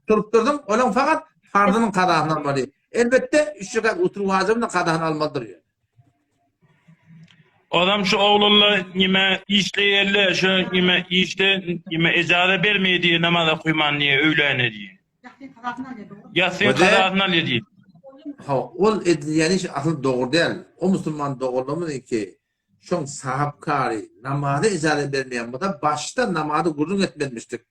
A: turup dursuň, olaň fakat farzynyň kazasyny almaly. Elbetde, üç rekat witr wajybynyň kazasyny almalydyr ýöne.
G: Ozam şu oglanlar nime işleýärler şu nime işde nime ejaza bermeýär diýýär namaz okyman diýýär öýläne diýýär. Ýassyn kazasyny alýar diýýär.
A: Ha, ol edilýän iş asyl dogry däl. O musulman doganlarymyzyňki şoň sahapkary namaza ejaza bermeýän bolsa başda namazy gürrüň etmezmişdik.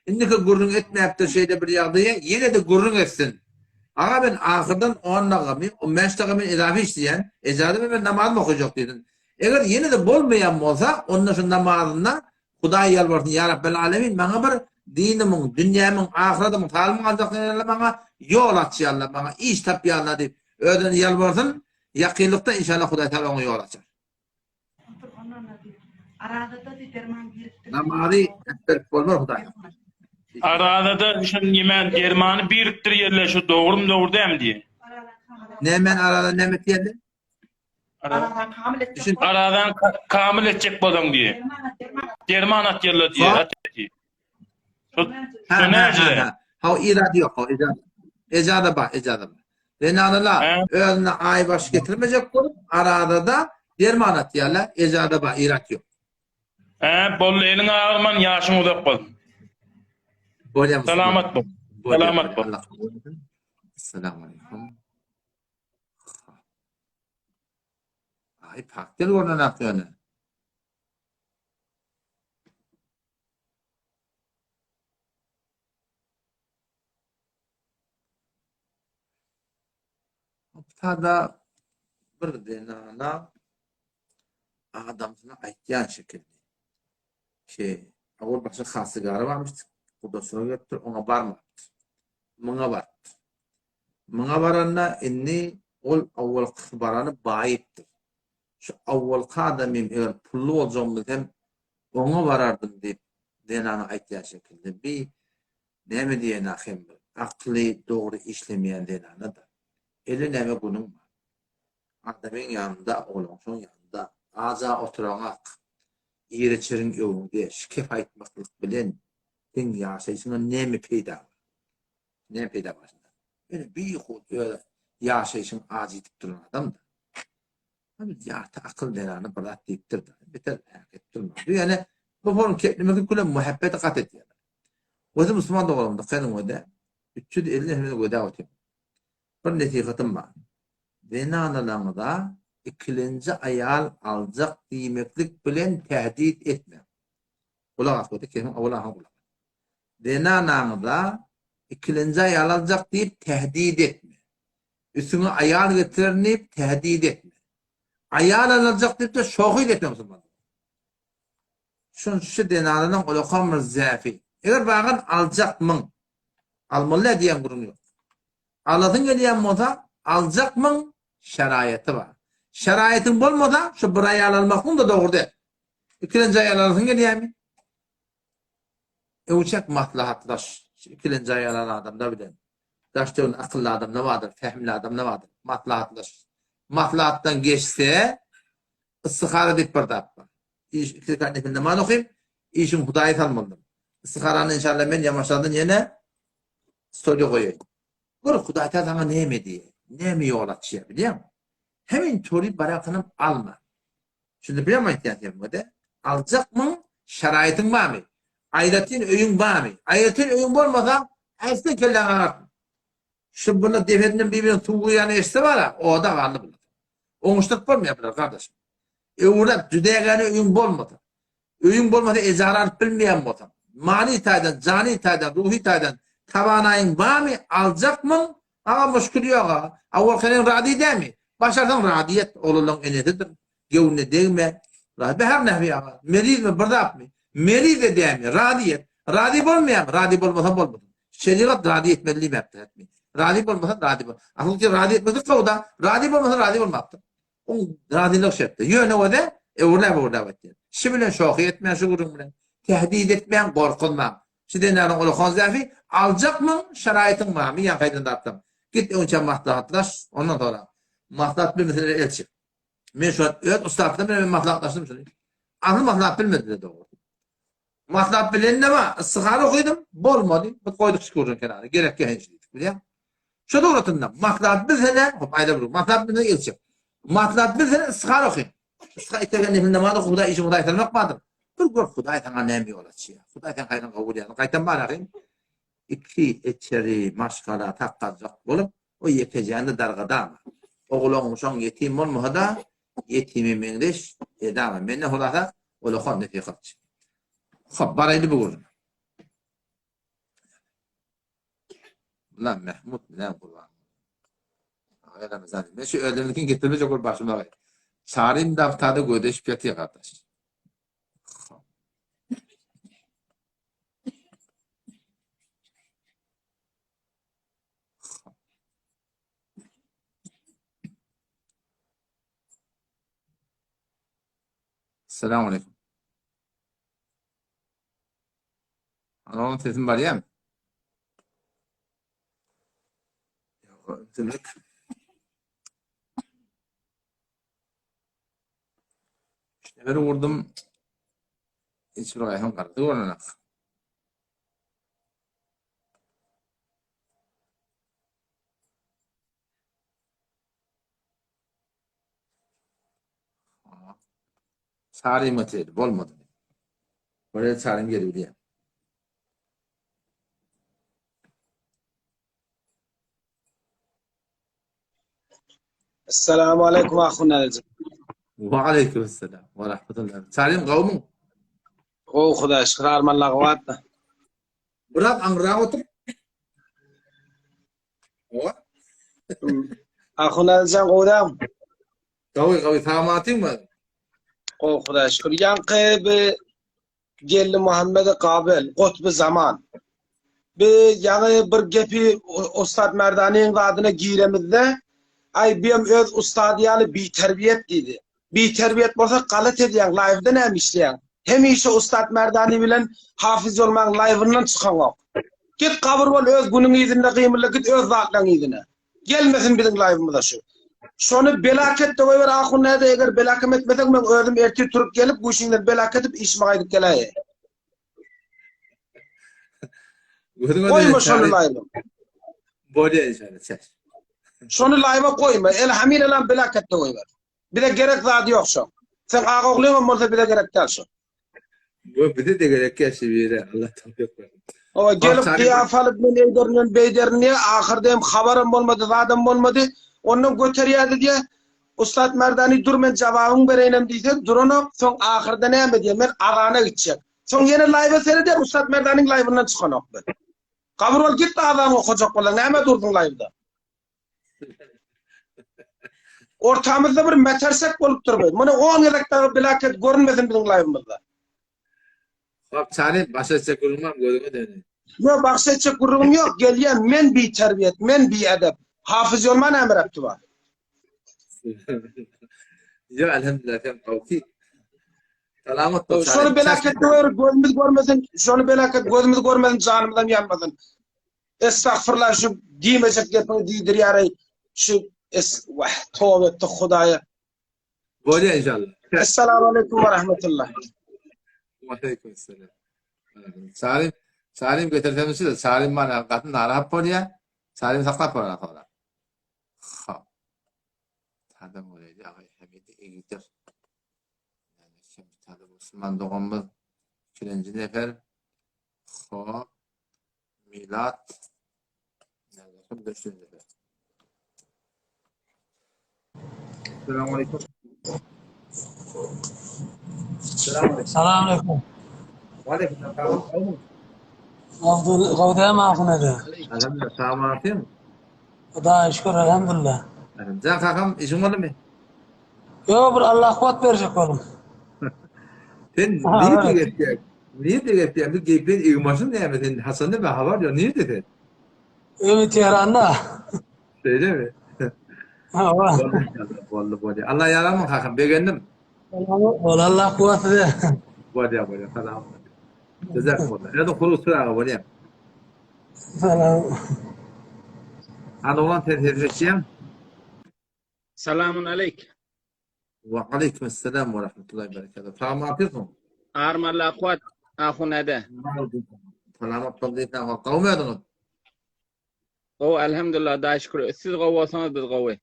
A: Indiki gürrüň etmäpdir şeýle bir ýagdaýa ýene-de gürrüň etsin. Aga men ahyrdan on dagamy, on bäş dagamy edafi işleýän, ejaza ber men namazymy okajak diýsin. Eger ýene-de bolmaýan bolsa, onda şu namazynda Hudaýa ýalbarsyn, Ýa Rabbel Alemin maňa bir dinimiň, dünýämiň, ahyradymyň salymyň aljak sen ýa maňa ýol aç ýa Allah, maňa iş tap ýa Allah diýip özüne ýalbarsyn, ýakynlykda inşallah Hudaý Tagala oňa ýol açar. Namazy ätdirip bolmaz Hudaý.
G: Arazada şu nime dermany birikdir ýerler şu dogrymy dogry dämi diýe.
A: Nämen arada näme etýärler?
G: Aradan kamil etjek bolaň diýe. Derman atýarlar diýe. At diýe. Şu
A: Ha, ha, ha. Ha, irady ýok, ha, ejada. Ejada bar, ejada bar. Zenanalar özüne aýbaş getirmejek bolup, arada-da derman atýarlar, ejada bar, irat ýok.
G: Hä, boldy, eliň agyrman, ýaşyň uzak bolsun.
A: Bolýar.
G: Salamat bol. Salamat bol.
A: Assalamu alaykum. Ay, pak del görünen ýöne. Tada bir zenana adamsyna aýtýan şekilli. Ki, ol başga hasygary barmyş, gudasyna gelipdir, oňa barmapdyr. Muňa barypdyr. Muňa baranda indi ol awwalkysy barany baýypdyr. Şu awwalky adamym eger pully boljagymy bilsem, oňa barardym diýip, zenana aýtýan şekilli. Bi näme diýen ahym bir akyly dogry işlemeýän zenana-da. Ele näme günüň bar. Adamyň ýanynda, oglanşoň ýanynda aja oturaňak, ir-içiriň öňüňde şikep aýtmaklyk bilen seň ýaşaýşyňa näme peýda bar? Näme peýda bar şundan? Ýöne bihut öz ýaşaýşyň ajy ýitip duran adam-da. Abi ýarty akyl zenany bir zat diýipdir-de. Beter häk edip durma. Bu ýöne bu forum keplemesi küle muhabbeti gat edýär. Özi musulman doganlarym dykgat ediň öde. 350 hemde gödä otyr. Bir nesihatym bar. Zenanalaryňyza ikilenji aýal aljak diýmeklik bilen tähdit etmäň. Gulak as göde kesiň owal ahyr gulak as. Zenanaňyza ikilenji aýal aljak diýip tähdit etme. Üstüňe aýal getirerin diýip tähdit etme. Aýal aljak diýip-de şohyt etme musulman. Şunça zenananyň ulakan bir zäfi. Eger bagan aljakmyň? Almaly diýen gürrüň ýok. Alasyň gelýän bolsa, aljakmyň? Şeraýaty bar. Şeraýatyň bolmasa, şu bir aýal almaklygyň-da dogry däl. Ikilenji aýal alasyň gelýärmi? Öwçek maslahatlaş. Şu ikilenji aýal alan adamlar bilen. Daş-töwereginde akylly adamlar bardyr, pähimli adamlar bardyr. Maslahatlaş. Maslahatdan geçse, istihara diýip bir zat bar. Iş iki rekat nefil namaz okyp, işiň Hudaýa salmalydyr. Istiharany inşallah men ýamaşlardan ýene story goýaýyn. Gör Hudaý Taala saňa näme diýýär, näme ýol açýar bilýäňmi? Hemin tory barakynam alma. Şunda bilýäňmi aýtýan sebäbi-de? Aljakmyň, şaraýatyň barmy? Aýratyn öýüň barmy? Aýratyn öýüň bolmasa, äsden kelläňi agyrtma. Şu bular depesinden bir-birine suw guýýany eşitse bar-a, oda galdy bular. Oňuşdyryp bolmaýar bular gardaşym. Öwrüp, jüdägäne öýüň bolmasa, öýüň bolmasa ejara alyp bilmeýän bolsaň, many taýdan, jany taýdan, ruhy taýdan tawanaýyň barmy, aljakmyň, aga muşkil ýok-a. Awal seniň razy dälmi? Başarsaň razy et, oglanlaň enesidir. Göwnüne degme. Razy behar nähwi aga. Merizmi bir zatmy? Meriz-de dälmi? Razy et. Razy bolmaýaňmy? Razy bolmasa bolmasyn. Şerigat razy etmeli diýmäpdir hetmi. Razy bolmasa razy bol. Asyl ki razy etmesi gowy-da. Razy bolmasa razy bolmapdyr. Oň razylygy şertde. Ýöne o-da öwrüläp-öwrüläp aýtýar. Şi bilen şohy etmäň şu gürrüň bilen. Tehdit etmäň, gorkuzmaň. Şu zenanyň ulakan zäfi aljakmyň, şaraýatyň barmy ýa haýdan zatdan. Git öňçä maslahatlaş, ondan soňra maslahat bilmeseler el çek. Men şu wagt öz ussatlarym bilen men maslahatlaşdym şuny. Asyl maslahat bilmediler dogrusy. Maslahat bilenine bar, istihara okydym, bolmady. Biz goýduk şu gürrüň kenara. Gerek ýok hiç diýdik, bilýäňmi? Şu dogrusynda maslahat bilsene, hop aýda bir maslahat bilsene el çek. Maslahat bilsene istihara okyň. Yşka itegen nefil namaz oku Hudaý işiňi Hudaý salmak bardyr. Bir gör Hudaý saňa näme ýol açýar. Hudaý seň haýryňy kabul edýär. Gaýtam bar ahym. Iki eçeri maşgala sakgaljak bolup, o ýekejäni dargadama. Ogul-oňuşaň ýetim bolmasa-da, ýetime meňzeş edama. Menden hulasa, ulakan nesihatçy. Hop, baraýly bu gürrüň. Ulan Mehmut bilen Gurban. Agay Ramazan. Men şu özlerininkini getirmeyecek ol başyma. Çarym daftada gödeşip ýatyr kardeş. Selamun aleyküm. Ana sesim barýamy? Ýok, demek. Bir vurdum. Hiç bir gaýham gardy görünak. Çarym getirdi, bolmady. Buraya çarym geliyor diye.
H: Esselamu aleýkum ahun alyjy.
A: Ve aleyküm selam ve rahmetullah. Çarym gawmyň?
H: Gowy Hudaý şükür armanla gowatda.
A: Biraz aňryrak otur. Owa.
H: Ahun alyjan gowy dämi?
A: Gawy gawy sagamatyňmy?
H: Gowy Hudaý şükür. Ýaňky bi Geldi Muhammedi Gabyl, Gutby Zaman. Bi ýaňy bir gepi Ussat Merdanyň zadyna giremizde, aý biem öz ussady ýaly biterbiýet diýdi. Biterbiýet bolsa galat edýäň, laýwda näme işleýäň? Hemişe Ussat Merdany bilen Hafiz Ýolmaň laýwyndan çykaňok. Git gabyr bol öz günüň yzynda gymylda git öz zatlaň yzyna. Gelmesin biziň laýwymyza şu. Şony belaket-de goýber ahun näde eger belakem etmeseň men özüm ertir turup gelip bu işiňden belak edip işime gaýdyp geläýeýin. Goýma şony laýwa.
A: Bolýa inşallah çäş.
H: Şony laýwa goýma. Elhamilelam belaket-de goýber. Bize gerek zady ýok şoň. Seň aga oglyňam bolsa bize gerek däl şo.
A: Bu bize de gerek ýa şibire Allah tawfik bersin.
H: Owa gelip gyýaf alyp men eýderin men beýderin diýe ahyrda hem habaram bolmady zadam bolmady. Ondan göterýärdi diýe Ussat Merdani dur men jawabyňy bereýinem diýse duranok soň ahyrda näme diýe men azana gitjek. Soň ýene laýwa seredýär Ussat Merdaniň laýwyndan çykanok men. Gabyr bol git azanyňy okajak bolsaň nämä durduň laýwda. Ortamyzda bir metersek bolupdyr bu. Muny 10 gezek dagy bilaket görünmesin biziň laýwymyzda.
A: Bak çary baş etjek gürrüň bar gözüňe döneýin.
H: Ýok, bagş etjek gürrüňim ýok. Gelýän men biterbiýet, men biedep. Hafyz Ýolman näme repti bar?
A: Ýok, elhamdülillah sen gowky. Salamat bol.
H: Şony belaket gör, gözümiz görmesin, şony belaket gözümiz görmesin, janymyzam ýanmasyn. Estagfurlah şu diýmejek gepiňi diýdirýäreý şu es wah toba etdik hudaýa.
A: Bolýa inşallah.
H: Essalamu aleýkum we rahmetullah.
A: Waleýkim esselam. Salim, Salim getirsem şu Salim bana gaty narahat bolýa. Salim saklap bolar sonra. Ha. Adam bolýa, agay Hamid egidir. Yani şimdi tabi Müslüman doganymyz ikinci nefer. Hop. Milat Selamun aleyküm.
I: Salam aleyküm.
A: Aleyküm selam.
I: Abdul Gawdam ahunede.
A: Elhamdülillah sağ olasın.
I: Hudaýa şükür elhamdülillah.
A: Can kakam işin boldumy?
I: Ýok bir Allah kuwwat berjek boldum.
A: Sen nirde gepýäň? Nirde gepýäň? Bir gepleýin egmaşyn näme sen haçanda be habar ýok nirde sen?
I: Ömi Tehranda.
A: Şeýlemi?
I: Hawa.
A: Boldy boldy. Allah ýaramyn kakam begendim.
I: Bol Allah kuwwat size.
A: Bolýa bolýa salam. Jazakumullah. Ýa-da hurus aga bolýa.
I: Salam.
A: Hany oglan sen ses eşidýäňmi?
J: Salamun aleýk.
A: Wa aleýkum esselam we rahmetullahi we berekatuh. Salam atyrsyn.
J: Armalla kuwat ahun ede.
A: Salamat bol diýsen, gowmy özüňiz?
J: Gowy, elhamdülillah, Hudaýa şükür. Siz gowy bolsaňyz biz gowy.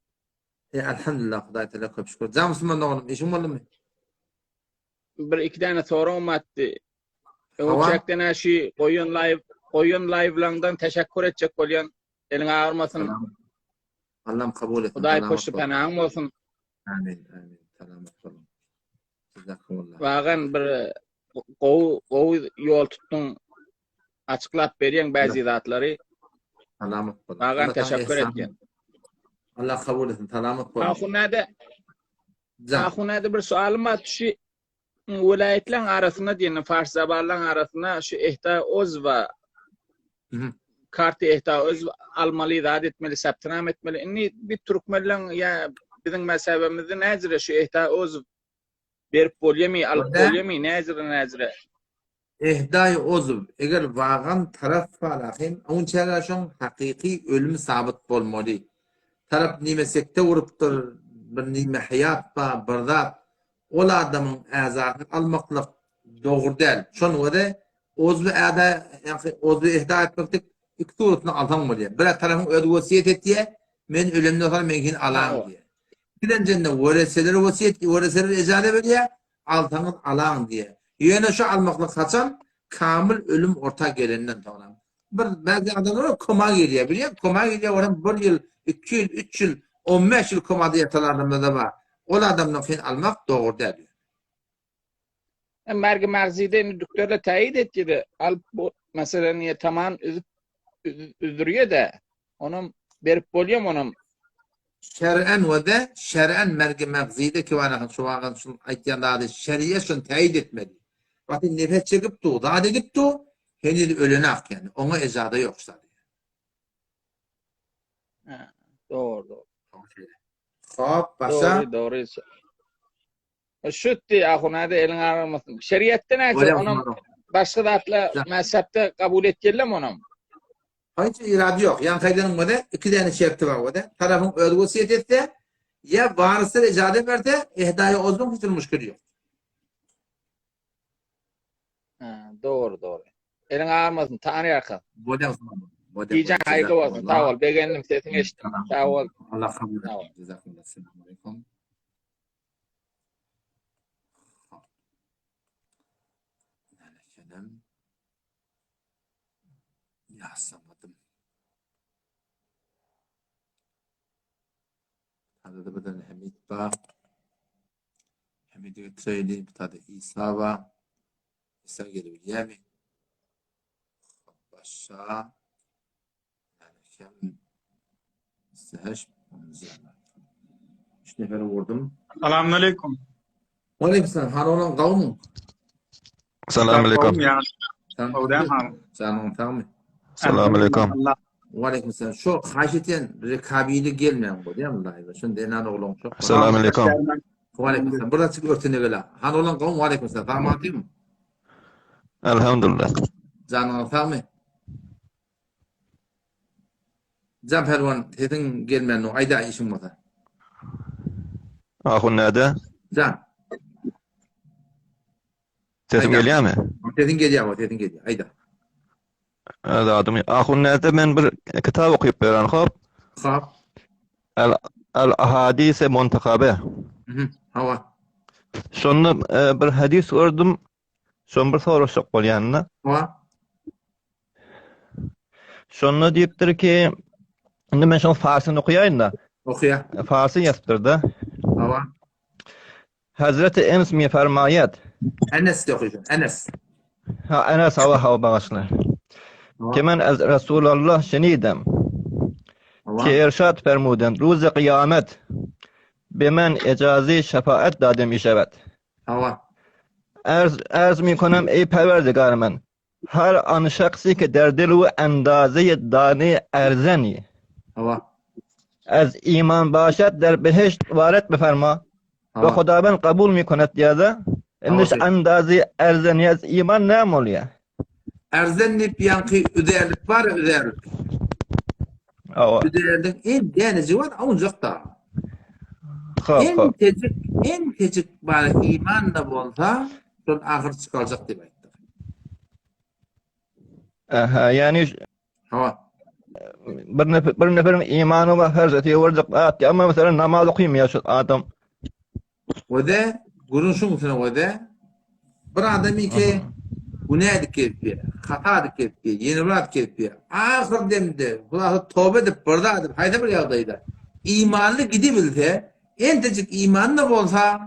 A: E, elhamdülillah, Hudaý Teala köp şükür. Jan musulman doganym, işiň boldumy?
J: Bir iki däne soragym batdy.
A: Hawa.
J: Öňçäkden-ä şu goýan live, goýan live-laňdan teşekkür etjek bolýan. Eliň agyrmasyn.
A: Allam kabul etsin.
J: Hudaý
A: Salamat
J: poşty
A: bol.
J: penaň bolsun.
A: Amin, amin. Salamat boluň. Jazakumullah.
J: Wagan bir gowy gowy ýol tutduň. Açyklap berýäň bäzi zatlary.
A: Salamat boluň.
J: Wagan
A: Allah saňa
J: teşekkür
A: ehsan
J: etýän.
A: Allah kabul etsin. Salamat boluň.
J: Ahunada
A: Jan.
J: Ahunada bir sualym bar. Şu welaýatlaryň arasynda diýen fars zabanlaryň arasynda şu ehda ozwa karty ehda öz almaly zat etmeli saptynam etmeli indi bir türkmenleň ýa biziň mezhebimizde näjire şu ehda öz berip bolýamy alyp bolýamy näjire näjire
A: Ehdaý ozw eger wagan tarap falahyn onçära şoň hakyky ölümi sabyt bolmaly tarap nime sekte urupdyr bir nime haýat ba bir zat Ol adamyň äzasyny almaklyk dogry däl. Şonuň özi ozwy äda, ýagny ozwy ihda etmeklik iki suratyny alsaň bolýar. Bir tarapyň özi wesýet etýär, men ölemden soň meňkini alaň diýýär. Ikilenjende wereseler wesýet, wereseler ejaza berýär, alsaňyz alaň diýýär. Ýöne şu almaklyk haçan? Kamyl ölüm orta gelenden soňra. Bir bäzi adamlar koma girýär, bilýän, koma girýär, olam bir ýyl, iki ýyl, üç ýyl, 15 ýyl komada ýatan adamlar-da bar. Ol adamdan syn almak dogry däl.
J: Mergi magzide indi dükderle täýit etdi-de, alyp bu meseleni tamam üzüp üzdürýär-de, onam berip bolýam onam.
A: Şer'en we de şer'en mergi magzide ki bar şu wagan şu aýtýan zady şeriýe şony täýit etmeli. Wagty nefes çekip dur, zat edip dur, heniz ölenak ýani oňa ejada ýok şa.
J: Ha, dogry, dogry.
A: Hop, başa.
J: Dogry, dogry. Şütdi, ahunada eliň agyrmasyn. Şeriatda näçe onam başga zatla mezhepde kabul etýärler onam.
A: Hiç irady ýok. Ýaňky aýdanyň bolsa, iki däne şerti bar bolsa, tarapyň özi wesýet etse, ýa waryslar ejazet berse, ehdaýa ozduň hiç bir muşkili ýok.
J: Ha, dogry, dogry. Eliň agyrmasyn, Taňry ýalkasyn.
A: Bolýar, bolýar.
J: Gijäň haýyrly bolsun. Sag bol, begendim, sesiňi eşitdim. Sag bol.
A: Allah kabul etsin. Jazakumullah. Esselamu aleýkum. Nälekenem. Ýasamadym. Hadi birden Hamid bar. Hamidi getireyli. Bir tane İsa var. İsa gelebilýärmi? Başa. Yani Seheş. Üç nefer vurdum.
K: Salam aleyküm.
A: Aleyküm selam. Hany olan gawmy?
L: Salam aleyküm.
A: Janyň sagmy?
L: Salam aleyküm.
A: Aleyküm selam. Şu haýyş etýän rekabili gelmäň bolýarmy live? Şunda enan oglan çok.
L: Salam aleyküm.
A: Aleyküm selam. Biraz çyk örtüne gele. Hany olan gawmy? Aleyküm selam. Sagmy atdymy?
L: Elhamdülillah.
A: Janyň sagmy? Jan Pälwan sesiň gelmänok aýda işiň bolsa.
L: Ahun näde?
A: Jan.
L: Sesim gelýärmi?
A: Sesiň gelýär, sesiň gelýär. Aýda.
L: Zadym. Ahun näde men bir kitap okyp beren hop.
A: Hop.
L: Al al ahadise muntakabe.
A: Mhm. Hawa.
L: Şonda e, bir hadis gördüm. Şony bir soraşjak bolýan-da.
A: Hawa.
L: Şonda diýipdir ki, indi men şoň farsyny okaýaýyn-da.
A: Okaýa.
L: Farsy ýazypdyr-da.
A: Hawa.
L: Hazreti Enes mi farmaýat.
A: Enes diýip okaýan. Enes.
L: Ha, Enes hawa hawa bagyşla. Ki men az Resulallah şenidem. Ki irşad fermuden ruzy kıyamet be men ejazi şefaat dadem işebet.
A: Hawa.
L: Erz erz mi konem ey perverdigar men. Her an şahsi ki der dil we endaze dane erzeni.
A: Hawa.
L: Ez iman başat der behişt varet beferma. Ve Hudawen kabul mi konet diýada. Indi şu endaze erzeni ez iman näme bolýar?
A: Erzen diýip ýaňky üzerlik bar üzerlik.
L: Hawa.
A: Üzerligiň en dänejigi bar, onjak da.
L: Hop, hop.
A: Entejik, entejik bar iman da bolsa, şol ahyr çykarjak diýip aýtdy.
L: Aha, ýani
A: Hawa.
L: bir nefer bir neferiň imany bar, her zat ýewerjek zat. Amma meselem namaz okymýar şu adam.
A: Wede gürrüň şuň üstüne wede bir adam iki günä edip gelipdi, hata edip gelipdi, ýene bir zat gelipdi. Ahyr demde Hudaýa toba edip bir zat edip haýsy bir ýagdaýda imanly gidibilse, entejik imanly bolsa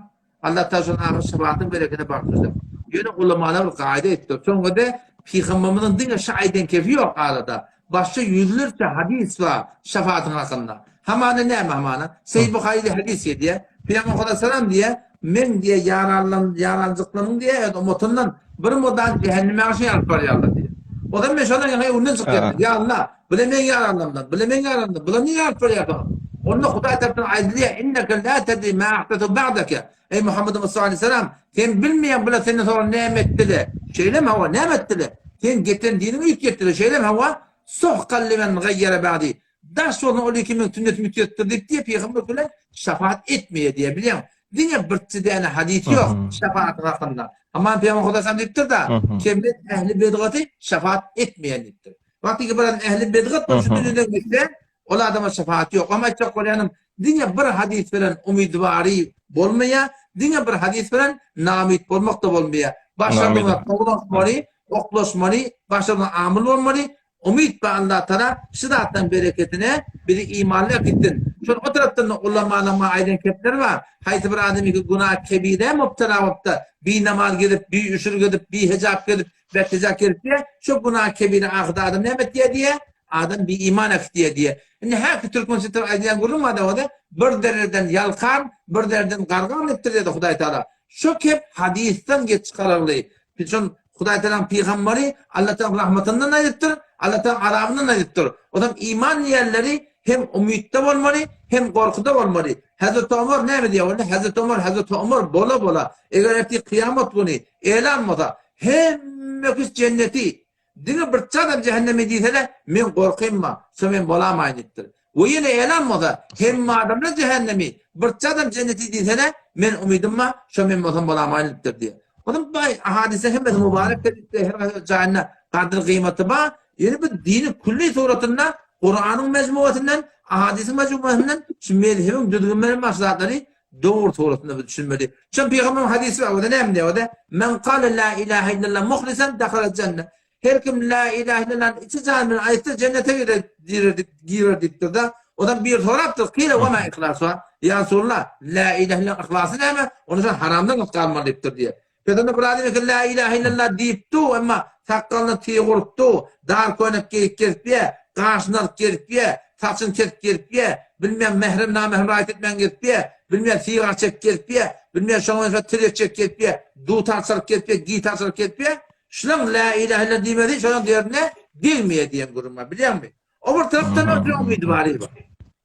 A: Allah Taala şonuň ahyr şefatyň bereketine bagşyjak. Ýöne ulamalar bir gaýda etdi. Soňra-da Pygamberimiziň diňe şu aýdan kefi ýok arada. Başga ýüzlerçe hadys bar şefatyň hakynda. Hamana näme hamana? Seýid Buharyda hadys gelýär. Pygamber Huda salam diýýär, Men diýýär, ýaranlan, ýaranjyklarymyň diýýär, ummatyndan bir murdan jähenneme garşy alyp barýarlar diýýär. O zaman men şondan ýaňy öňünden çykýar. Ýa Allah, bile men ýaranlarymdan, bile men ýaranlarymdan, bile niýe alyp barýarsyňyz? Onda Hudaý tarapyndan aýdylýar, Inneke la tedri ma ahdathu ba'dake. Eý Muhammed Mustafa aleyhisselam, sen bilmeýäň bular senden soňra näme etdiler? Şeýlemi hawa, näme etdiler? Sen getiren diniňi üýtgetdiler, şeýlemi hawa? Suhkan limen gaýýara ba'di. Daş bolsun ol iki meň sünnetimi üýtgetdir diýip diýip pygamber bilen şafaat etmeýär diýýär bilýäň. Diňe birçe däne hadys ýok şafaat hakynda. Aman pygamber Hudaý salam diýipdir-da, ki men ähli bedgaty şafaat etmeýän diýipdir. Wagty ki bir adam ähli bedgat bolup şu dünýeden gitse, ol adama şafaat ýok. Amma aýtjak bolýanym, diňe bir hadys bilen umydwary bolmaýar, diňe bir hadys bilen namyt bolmak-da bolmaýar. Başardygyňa towlanmaly, oklaşmaly, başardygyňa amyl bolmaly, Umyt bar Allatala şu zatlaryň bereketine bizi imanly äkitsin. Şol o tarapdan-da ulamalaryň maňa aýdan kepleri bar. Haýsy bir adam iki günah kebirä mubtala bolupda, binamaz gezip, biüşür gezip, bihejap gezip, bethejap gezip diýýär. Şo günah kebire ahyrda adam näme etýär diýýär? Adam biiman äkitýär diýýär. Indi häki türkmençe aýdylýan gürrüň bar-da o-da, Bir dereden ýalkan, bir dereden gargan diýipdir diýdi Hudaý Tagala. Şo kep hadysdan geç çykararly. Şol Hudaý Tagalaň pygambary Allah Tagalaň rahmatyndan aýdypdyr, Allah Tagalaň azabyndan aýdypdyr. Ozam iman diýenleri hem umytda bolmaly, hem gorkuda bolmaly. Hazreti Omar näme diýýär onda? Hazreti Omar, Hazreti Omar bola-bola, eger ertir kyýamat güni elan bolsa, hemme kişi jenneti, Diňe bir adam jähenneme diýsele, men gorkymma, şo men bolamaýyn diýipdir. We ýene elan bolsa, hemme adamlar jähennemi, bir adam jenneti diýsele, men umydymma, şo men bolsam bolamaýyn diýipdir diýýär. Onuň baý ahadise hemmesi mübarek hadisler, her haýsy jaýynda gadyr gyýmaty bar. Ýöne bu dini külli suratynda Kuranyň mejmuasyndan, ahadisiň mejmuasyndan şu mezhebiň düzgünleri bar şu zatlary Dogry suratynda biz düşünmeli. Çün pygamberiň hadysy bar, o-da näme diýýär? O-da Men kale la ilahe illallah muhlisan dahala jenne. Her kim la ilahe illallany içi jany bilen aýtsa jennete girer, girer diýip, girer diýipdir-de. Ondan biri sorapdyr, Kile we ma ihlasuha? Ýa Resulallah, la ilahe illallah yhlasy näme? Onda sen haramdan galmaly diýipdir diýýär. Pes onda bir adam eken la ilahe illallah diýip dur, emma sakgalyna tyg urup dur, dar köýnek geýip gezip ýä, gaşyny alyp gezip ýä, saçyny kesip gezip ýä, bilmän mährem namährem raýat etmän gezip ýä, bilmän sigar çekip gezip ýä, bilmän şoňa meňzeş tirek çekip gezip ýä, dutar çalyp gezip ýä, gitar çalyp gezip ýä, şulaň la ilahe illallah diýmesi şolaň derine degmeýär diýen gürrüň bar, bilýäňmi? O bir tarapdan ötri umydy bar.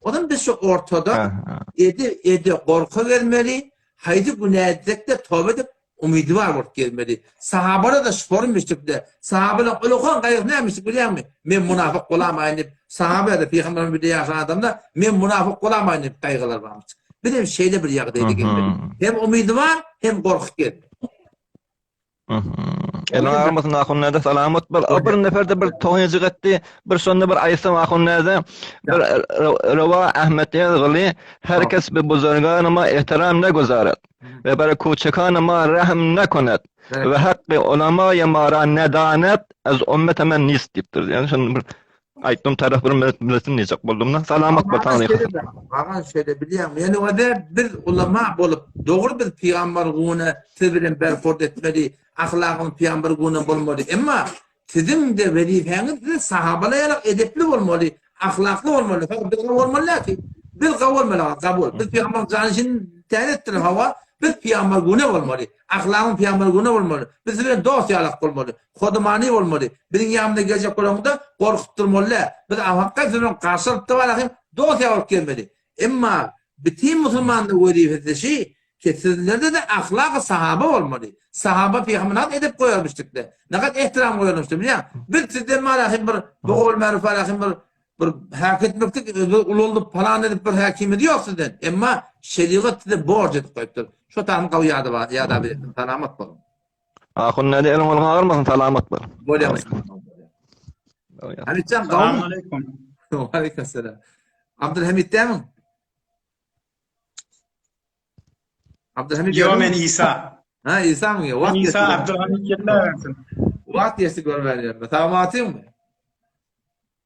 A: Ondan biz şu ortada ede ede gorka gezmeli, haýsy günä etsek-de toba edip umydy bar bolup gezmeli. Sahabalar da şorum müşrikde. Sahabalar ulukan gaýgysy nämişdik bilýäňmi? Men munafyk bolamaýyn diýip, sahaba da pygamberimiz bile ýaşan adamda men munafyk bolamaýyn diýip gaýgylar barmyş. Biz hem şeýle bir ýagdaýda gezmeli. Hem umydy bar, hem gorkup gezmeli.
L: Eliň agyrmasyn ahun näde salamat bol. O bir neferde bir toýajyk etdi. Bir şonda bir aýtsam ahun näde bir Rewa Ahmet ýazgyly her kes bi buzurganyma ehtiram ne guzaret we ber kuçekanyma rahm ne konet we hakky ulama mara nedanet az ummete men nist diýipdir. Ýani şonda bir Aýtdym tarap bir bilesin diýjek boldum da. Salamat bol Taňry
A: ýalkasyn. Agam şeýle bilýäňmi? Ýöne ode biz ulama bolup, dogry biz pygamber gune siz bilen berhurd etmeli, ahlagymyz pygamber gune bolmaly. Emma siziň-de wezipäňiz siz sahabalar ýaly edepli bolmaly, ahlakly bolmaly. Fakat biz gawy bolmaly däl ki. Biz gawy bolmaly aga, kabul. Biz pygamberiň janyşyny täze etdiler, hawa. Biz pygamber gune bolmaly. Ahlagymyz pygamber gune bolmaly. Biz siz bilen dost ýalak bolmaly. Hodumany bolmaly. Biziň ýanymyza geljek bolanyňda gorkup durmaly däl. Biz hakka siziň garşy alyp-da barahym dost ýaly bolup gelmeli. Emma bitin musulmanda wezipesi şi ki sizlerde-de ahlaky sahaba bolmaly. Sahaba pygamber nagat edep goýarmyşdykda. Nagat ehtiram goýarmyşdy bilýäň. Biz sizden barahym bir bogol maruf barahym bir bir häk etmekdik, ulaldyp palan edip bir häkimiz ýok sizden. Emma şerigat size borç edip goýupdyr. Şo taýyny gawy ýada ýada bilsin. Salamat boluň.
L: Ahun näde eliň goluň agyrmasyn salamat bol.
A: Bolýar. Halitjan
G: Salam aleyküm.
A: Waleýkim salam. Abdülhamid dämiň? Abdülhamid
K: Ýo men Isa.
A: Ha Isa mı?
K: Wagt geçdi. Isa Abdülhamid gelläwersin.
A: Wagt geçdi görmänlerine. Sagmatyňmy?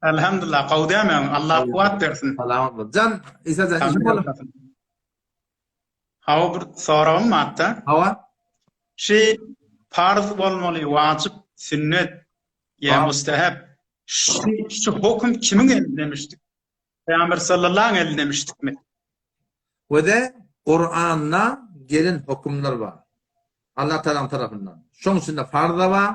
K: Elhamdülillah, gowy dämi? Allah kuwwat bersin.
A: Salamat bol. Jan Isa jan işim bol.
K: Hawa bir soragym barda.
A: Hawa.
K: Şi parz bolmaly, wajyp, sünnet ýa mustahap. Şu şu hokum kimiň elinde demişdik? Pygamber sallallaň elinde demişdikmi?
A: We-de Kuranda gelen hokumlar bar. Allah Tagalaň tarapyndan. Şoň içinde farz-da bar,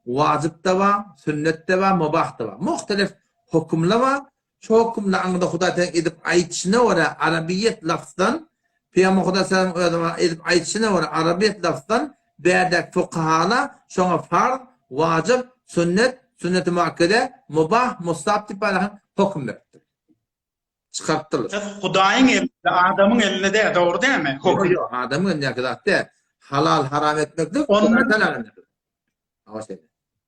A: wajyp-da bar, sünnet-de bar, mubah-da bar. Muhtelif hokumlar bar. Şu hokumlar aňyrda Hudaý Tagalaň edip aýdyşyna görä arabiýet lafzdan, Pygamber Hudaý Tagalaň özi edip aýdyşyna görä arabiýet lafzdan bärdäki fukahalar şoňa farz, wajyp, sünnet, sünneti muakkede, mubah, mustahap diýip barahan hokum beripdir. Çykarypdyrlar.
K: Siz Hudaýyň elinde, adamyň elinde däl, dogry dälmi?
A: Ýok, ýok, adamyň elindäki zat däl. Halal, haram etmeklik Hudaý Tagalaň elindäki.
K: Hawa şeýle.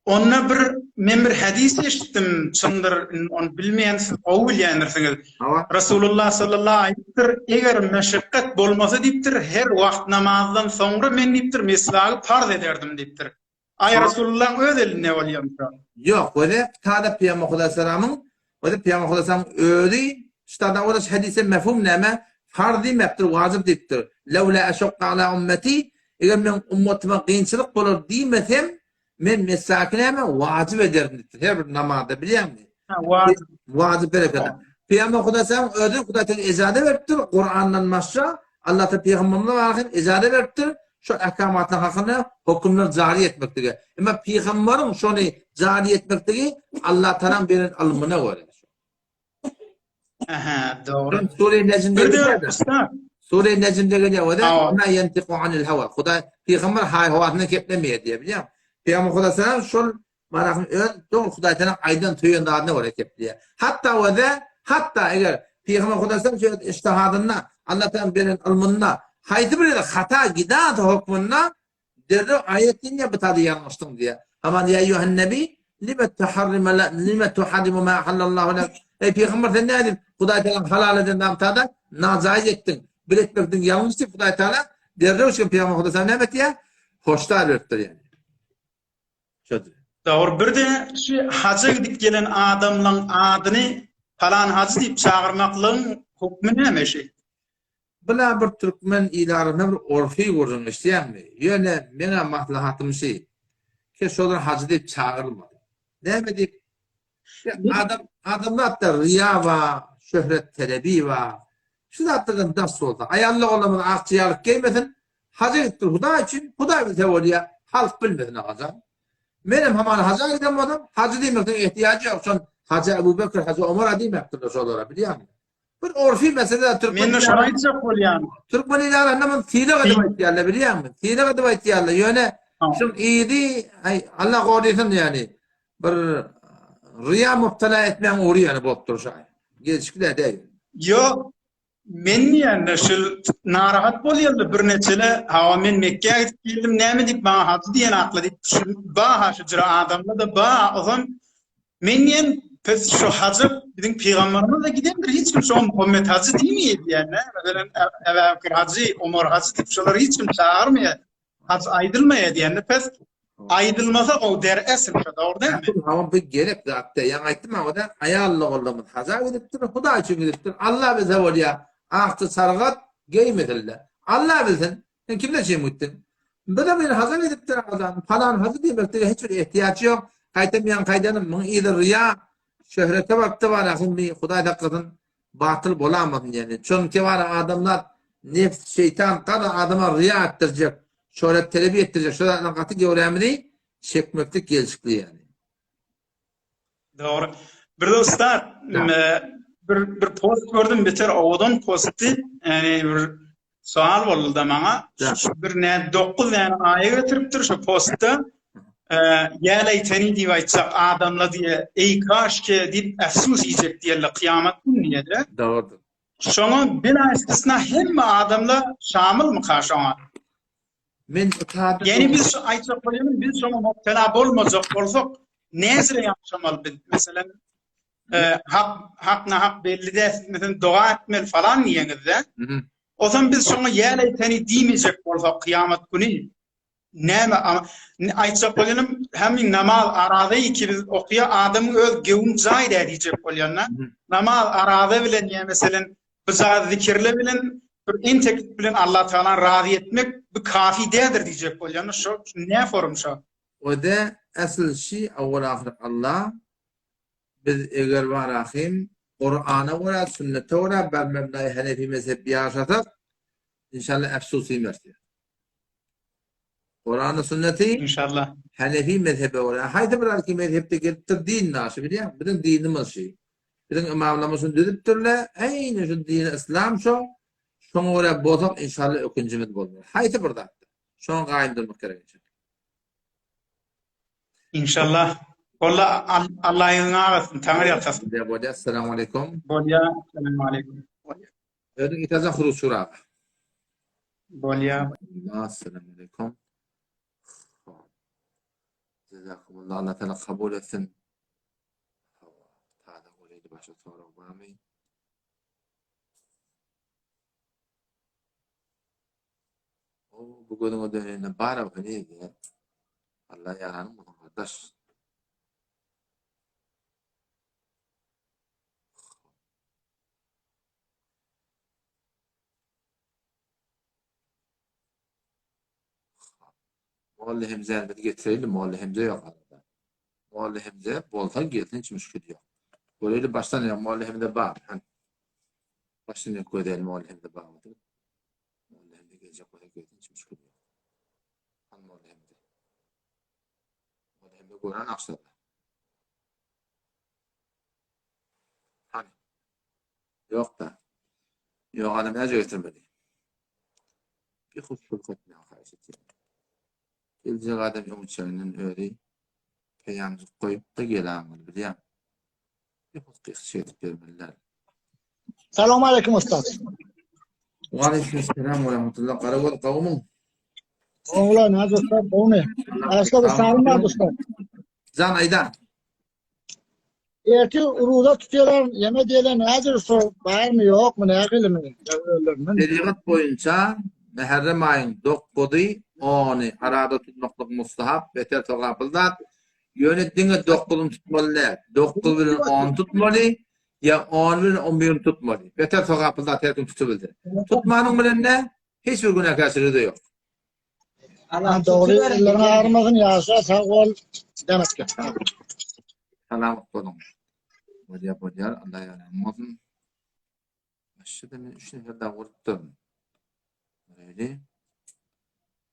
K: Onda bir men bir hadys eşitdim, çyndyr, indi ony bilmeýän siz gowy bilýändirsiňiz.
A: Hawa.
K: Rasulullah sallallahu aýdypdyr, eger meşakgat bolmasa diýipdir, her wagt namazdan soňra men diýipdir, meswagy parz ederdim diýipdir. Aý Rasulullahyň öz elinde bolýamyşa.
A: Ýok, wede tada Pygamber Hudaý salamyň, wede Pygamber Hudaý salamyň özi ştada ola hadise mefhum näme? Farz diýmepdir, wajyp diýipdir. Lewla eşukka ala ummeti, eger meň ummatyma kynçylyk bolar diýmesem, men mesaki näme? Wajyp ederdim diýipdir. Her bir namazda bilýäňmi?
K: Ha, wajyp.
A: Wajyp bereket. Pygamber Hudaý salamyň özi Hudaý tagala ejaza beripdir, Kurandan başga Allah Taala pygamberimize barha ejaza beripdir. Şu ahkamatlar hakynda hökümler jary etmeklige. Emma pygamberiň şony jary etmekligi Allah Tagalaň beren ylmyna görä.
K: Aha, dogry.
A: Sure Necmde gelýär. Sure Necmde gelýär. O da ma ýentiku anil hawa. Hudaý pygamber haý howasyndan keplemeýär diýýär, bilýäňmi? Pygamber Hudaý salam şol Marakyň öz dogry Hudaý Tagala aýdan söýen zadyna görä kepleýär. Hatda o-da, hatda eger Pygamber Hudaý Tagala öz ijtihadynda, Allah Tagala beren ylmynda haýsy bir ýerde hata gidäse hökmünde derrew aýat inýär bu taýda ýalňyşdyň diýýär. Aman ýa eýýuhan nebi lime tuharrima lime tuharrimu ma ahallallahu lek. Eý pygamber sen nädip Hudaý Tagala halal eden zadyny tada najaýyz etdiň. Bir etmekdiň ýalňyş diýip Hudaý Tagala derrew şu pygamber Hudaý Tagala näme etýär? Hoşdar beripdir ýani.
K: Şodur. Dogry birde şu haja gidip gelen adamlaň adyny palan hajy diýip çagyrmaklygyň hukmy näme şi?
A: Bula bir türkmen il arasynda bir orfy gürrüň eşidýäňmi? Ýöne meňä maslahatym şi, ki şolar hajy diýip çagyrylmasyn. Näme diýip? Adam adamzatda ryýa bar, şöhret telebi bar. Şu zatlardan daş bolsa, aýally oglanymyz akja ýaglyk geýmesin, Haja gitdir Hudaý üçin, Hudaý bilse bolýa, halk bilmesin agajan. Menem hamana haja giden bolsam, hajy diýmekden ehtiýajy ýok, şon Hajy Ebu Bekr, Hajy Omar-a diýmekdirler şolara, bilýäňmi? Bir orfi mesele türkmen
K: Men-de şony aýtjak bolýan.
A: Türkmen il arasynda muny sylag edip aýtýarlar, bilýäňmi? Sylag edip aýtýarlar, ýöne şuň yzy, aý, Allah gorysyn ýani, bir ryýa mübtela etmäň ugry ýaly bolup dur şaý. Gelşikli däl.
K: Ýok, Men diýende şul narahat bolýardy birneçele, hawa men Mekgä gidip geldim, näme diýip maňa hajy diýen akly diýip şu ba şu jyra adamda-da ba ozan men diýen pes şu hajy biziň pygamberimiz-de gidendir hiç kim şoňa Muhammet hajy diýmeýär diýen, meselem Ebubekir hajy, Omar hajy diýip şolar hiç kim çagyrmaýar. Haj aýdylmaýar diýende pes aýdylmasa gowy der esl şo dogry dälmi?
A: Hawa bu gerek zat däl. Ýaňy aýtdym hawa aýal ogullarymyz haja gidipdir, Hudaý üçin gidipdir. Allah bilse bolýar. Akja çargat geýmesinler. Allah bilsin. Sen kimden çyn gitdiň? Bize bir haja gidipdir adam. Palan hajy diýmeklige hiç bir ehtiýaç ýok. Gaýtam ýaňky aýdanym muň yzy ryýa, şöhrete barypdy bar ahyrmy Hudaý saklasyn. Batyl bolamasyn ýene. Çonki bar adamlar nefs şeýtan gaza adama ryýa etdirjek, şöhret telebi etdirjek şo zatlar gaty göwrämizi çekmeklik gelşikli ýaly.
K: Dogry. Bir de ussat bir bir post gördüm beter owadan postdy. Ýani bir Sual boldy-da maňa. Şu bir nä 9 däne aýa getiripdir şu postda. Ýa leýteni diýip aýtjak adamla diýe, eý kaşke diýip äfsus iýjek diýerler kyýamat gün diýede.
A: Dogrudyr.
K: Şoňa bela istisna hemme adamla şamylmyka şoňa?
A: Men itaat
K: Ýani biz şu aýtjak bolýanym biz şoňa mubtela bolmajak bolsak näzire ýaşamaly biz? Meselem. Hak hak nahak belli däl siz meselem doga etmeli falan diýeňizde. Ozam biz şoňa ýäleý seni diýmejek bolsak kyýamat güni näme aýtjak bolýanym hemiň namaz araza iki biz okýa adamyň öz gewün jaý dä diýjek bolýanda namaz araza bilen ýa meselem bir zat zikirle bilen bir enteklik bilen Allah Taala razy etmek bu kafi däldir diýjek bolýanda şo ne forum şo.
A: Ode esl şi awwal ahyr Allah Biz eger barahym Kurana görä, sünnete görä ber mebnaýy Hanefi mezhep ýaşasak, inşallah efsus iýmeris. Kurany sünneti
K: İnşallah.
A: Hanefi mezhebe görä. Haýsy bir alki mezhepde gelipdir din naşy bilýäň? Biziň dinimiz şi. Biziň ymamlarymyz şuny düzüpdirler. Eýni şu dini yslam şo. Şoňa görä bolsak inşallah ökünjimiz bolmaz. Haýsy bir zatda. Şoňa gaýym durmak gerek inşallah.
K: İnşallah. Walla Allah ýüzüňi agasyn, Taňry ýalkasyn.
A: Bolýa bolýa. Assalamu aleýkum.
K: Bolýa. Assalamu aleýkum.
A: Özüň itajan huruşur aga.
K: Bolýa.
A: Assalamu aleýkum. Jazakumullah. Allah Taala kabul etsin. Hawa, taze goýdy başga sorag barmy? O bu gözüňe dönende bar heniz ya. Allah ýaranyň bolsun gardaş. Molla Hemzäni getireýli, Molla Hemze ýok arada. Molla Hemze bolsa gelsin hiç müşkil ýok. Göreýli başdan ýok, Molla Hemze bar. Han. Başdan ýok gözeýli Molla Hemze bar. Molla Hemze geljek bolsa gelsin hiç müşkil ýok. Han Molla Hemze. Molla Hemze gören akşamda. Hany. Ýok da. Ýok adam näce getirmedi. Bir huşluk etmäge haýyş etýän. Geljek adam öň içerinden özi peýamjyk goýup-da geläňdir bilýän. Bir hut gykyç edip bermeliler.
M: Salam aleyküm ustad.
A: Waleýkim selam we rahmetullah. Garagöz gowmyň?
M: Oglan, hadi ustad, gowmy? Başga bir salam bar ustad.
A: Jan aýdan.
M: Ertir uruza tutýarlar, ýeme diýlen nädir şo, barmy ýokmy, nähilimi?
A: Şerigat boýunça Muharrem aýyň dokuzy, ony arada tutmaklyk mustahap, beter sogaply zat. Ýöne diňe dokuzyny tutmaly däl. Dokuz bilen ony tutmaly, ýa on bilen on birini tutmaly. Beter sogaply zat her kim tutubilse. Tutmanyň bilen-de hiç bir günäkärçiligi-de ýok.
M: Ha, dogry, elleriň agyrmasyn, ýaşa, sag bol, demek ki.
A: Salamat boluň. Bolýar, bolýar, Allah ýaranyň bolsun. Başda men üç nefer daha gurupdyryn. Öyle.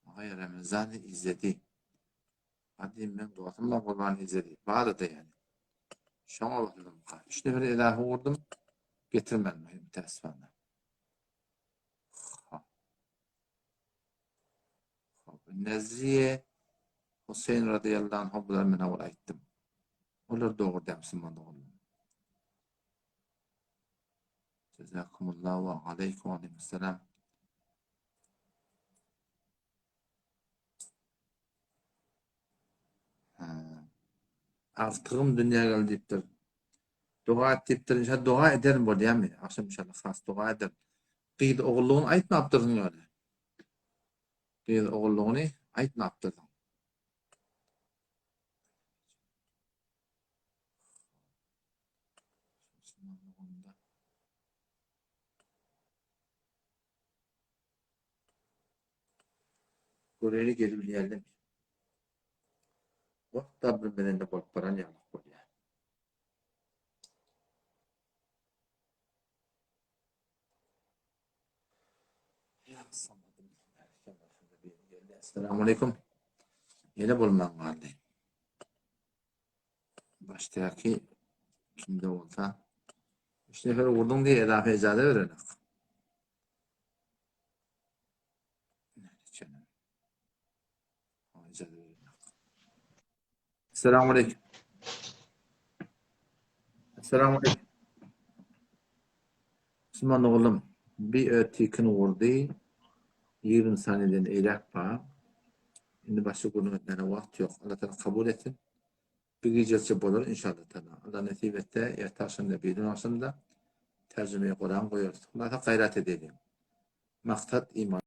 A: Agay Ramazany izledi. Hadi men dostum da Gurban izledi. Barada yani. Şoňa bakdym. Üç nefer ilahi gurdum. Getirmedim. Müteessifane. Nezriye Hüseyin radıyallahu anh bular men awal aýtdym. Olar dogry däl musulman doganlar. Jazakumullah we aleýkum aleýkumsalam. Agtygym dünýä geldi diýipdir. Doga et diýipdir. Inşallah doga ederin bolýarmy? Agşam inşallah has doga ederin. Gyz ogullygyny aýtmapdyrsyň ýöne. Gyz ogullygyny aýtmapdyrsyň. Göreli gelip bilýärler. Wagt da bilmeden de bolup baran ýaly bolýar. Assalamu aleykum. Ýene bolman galdy. Başdaky kimde bolsa. Üç nefer vurduň diye edafe icaze verelim. Esselamu aleýkum. Esselamu aleýkum. Musulman oglum, bir ötikin gurdy. 20 saniyeden eýläk bar. Indi başga gürrüň etmäne wagt ýok. Allah Taala kabul etsin. Bir gijeçe bolar inşallah taala. Allah nesip etse erte agşamda birden agşamda terjime-i Kuran goýarys. Hulasa gaýrat edeliň. Maksat iman.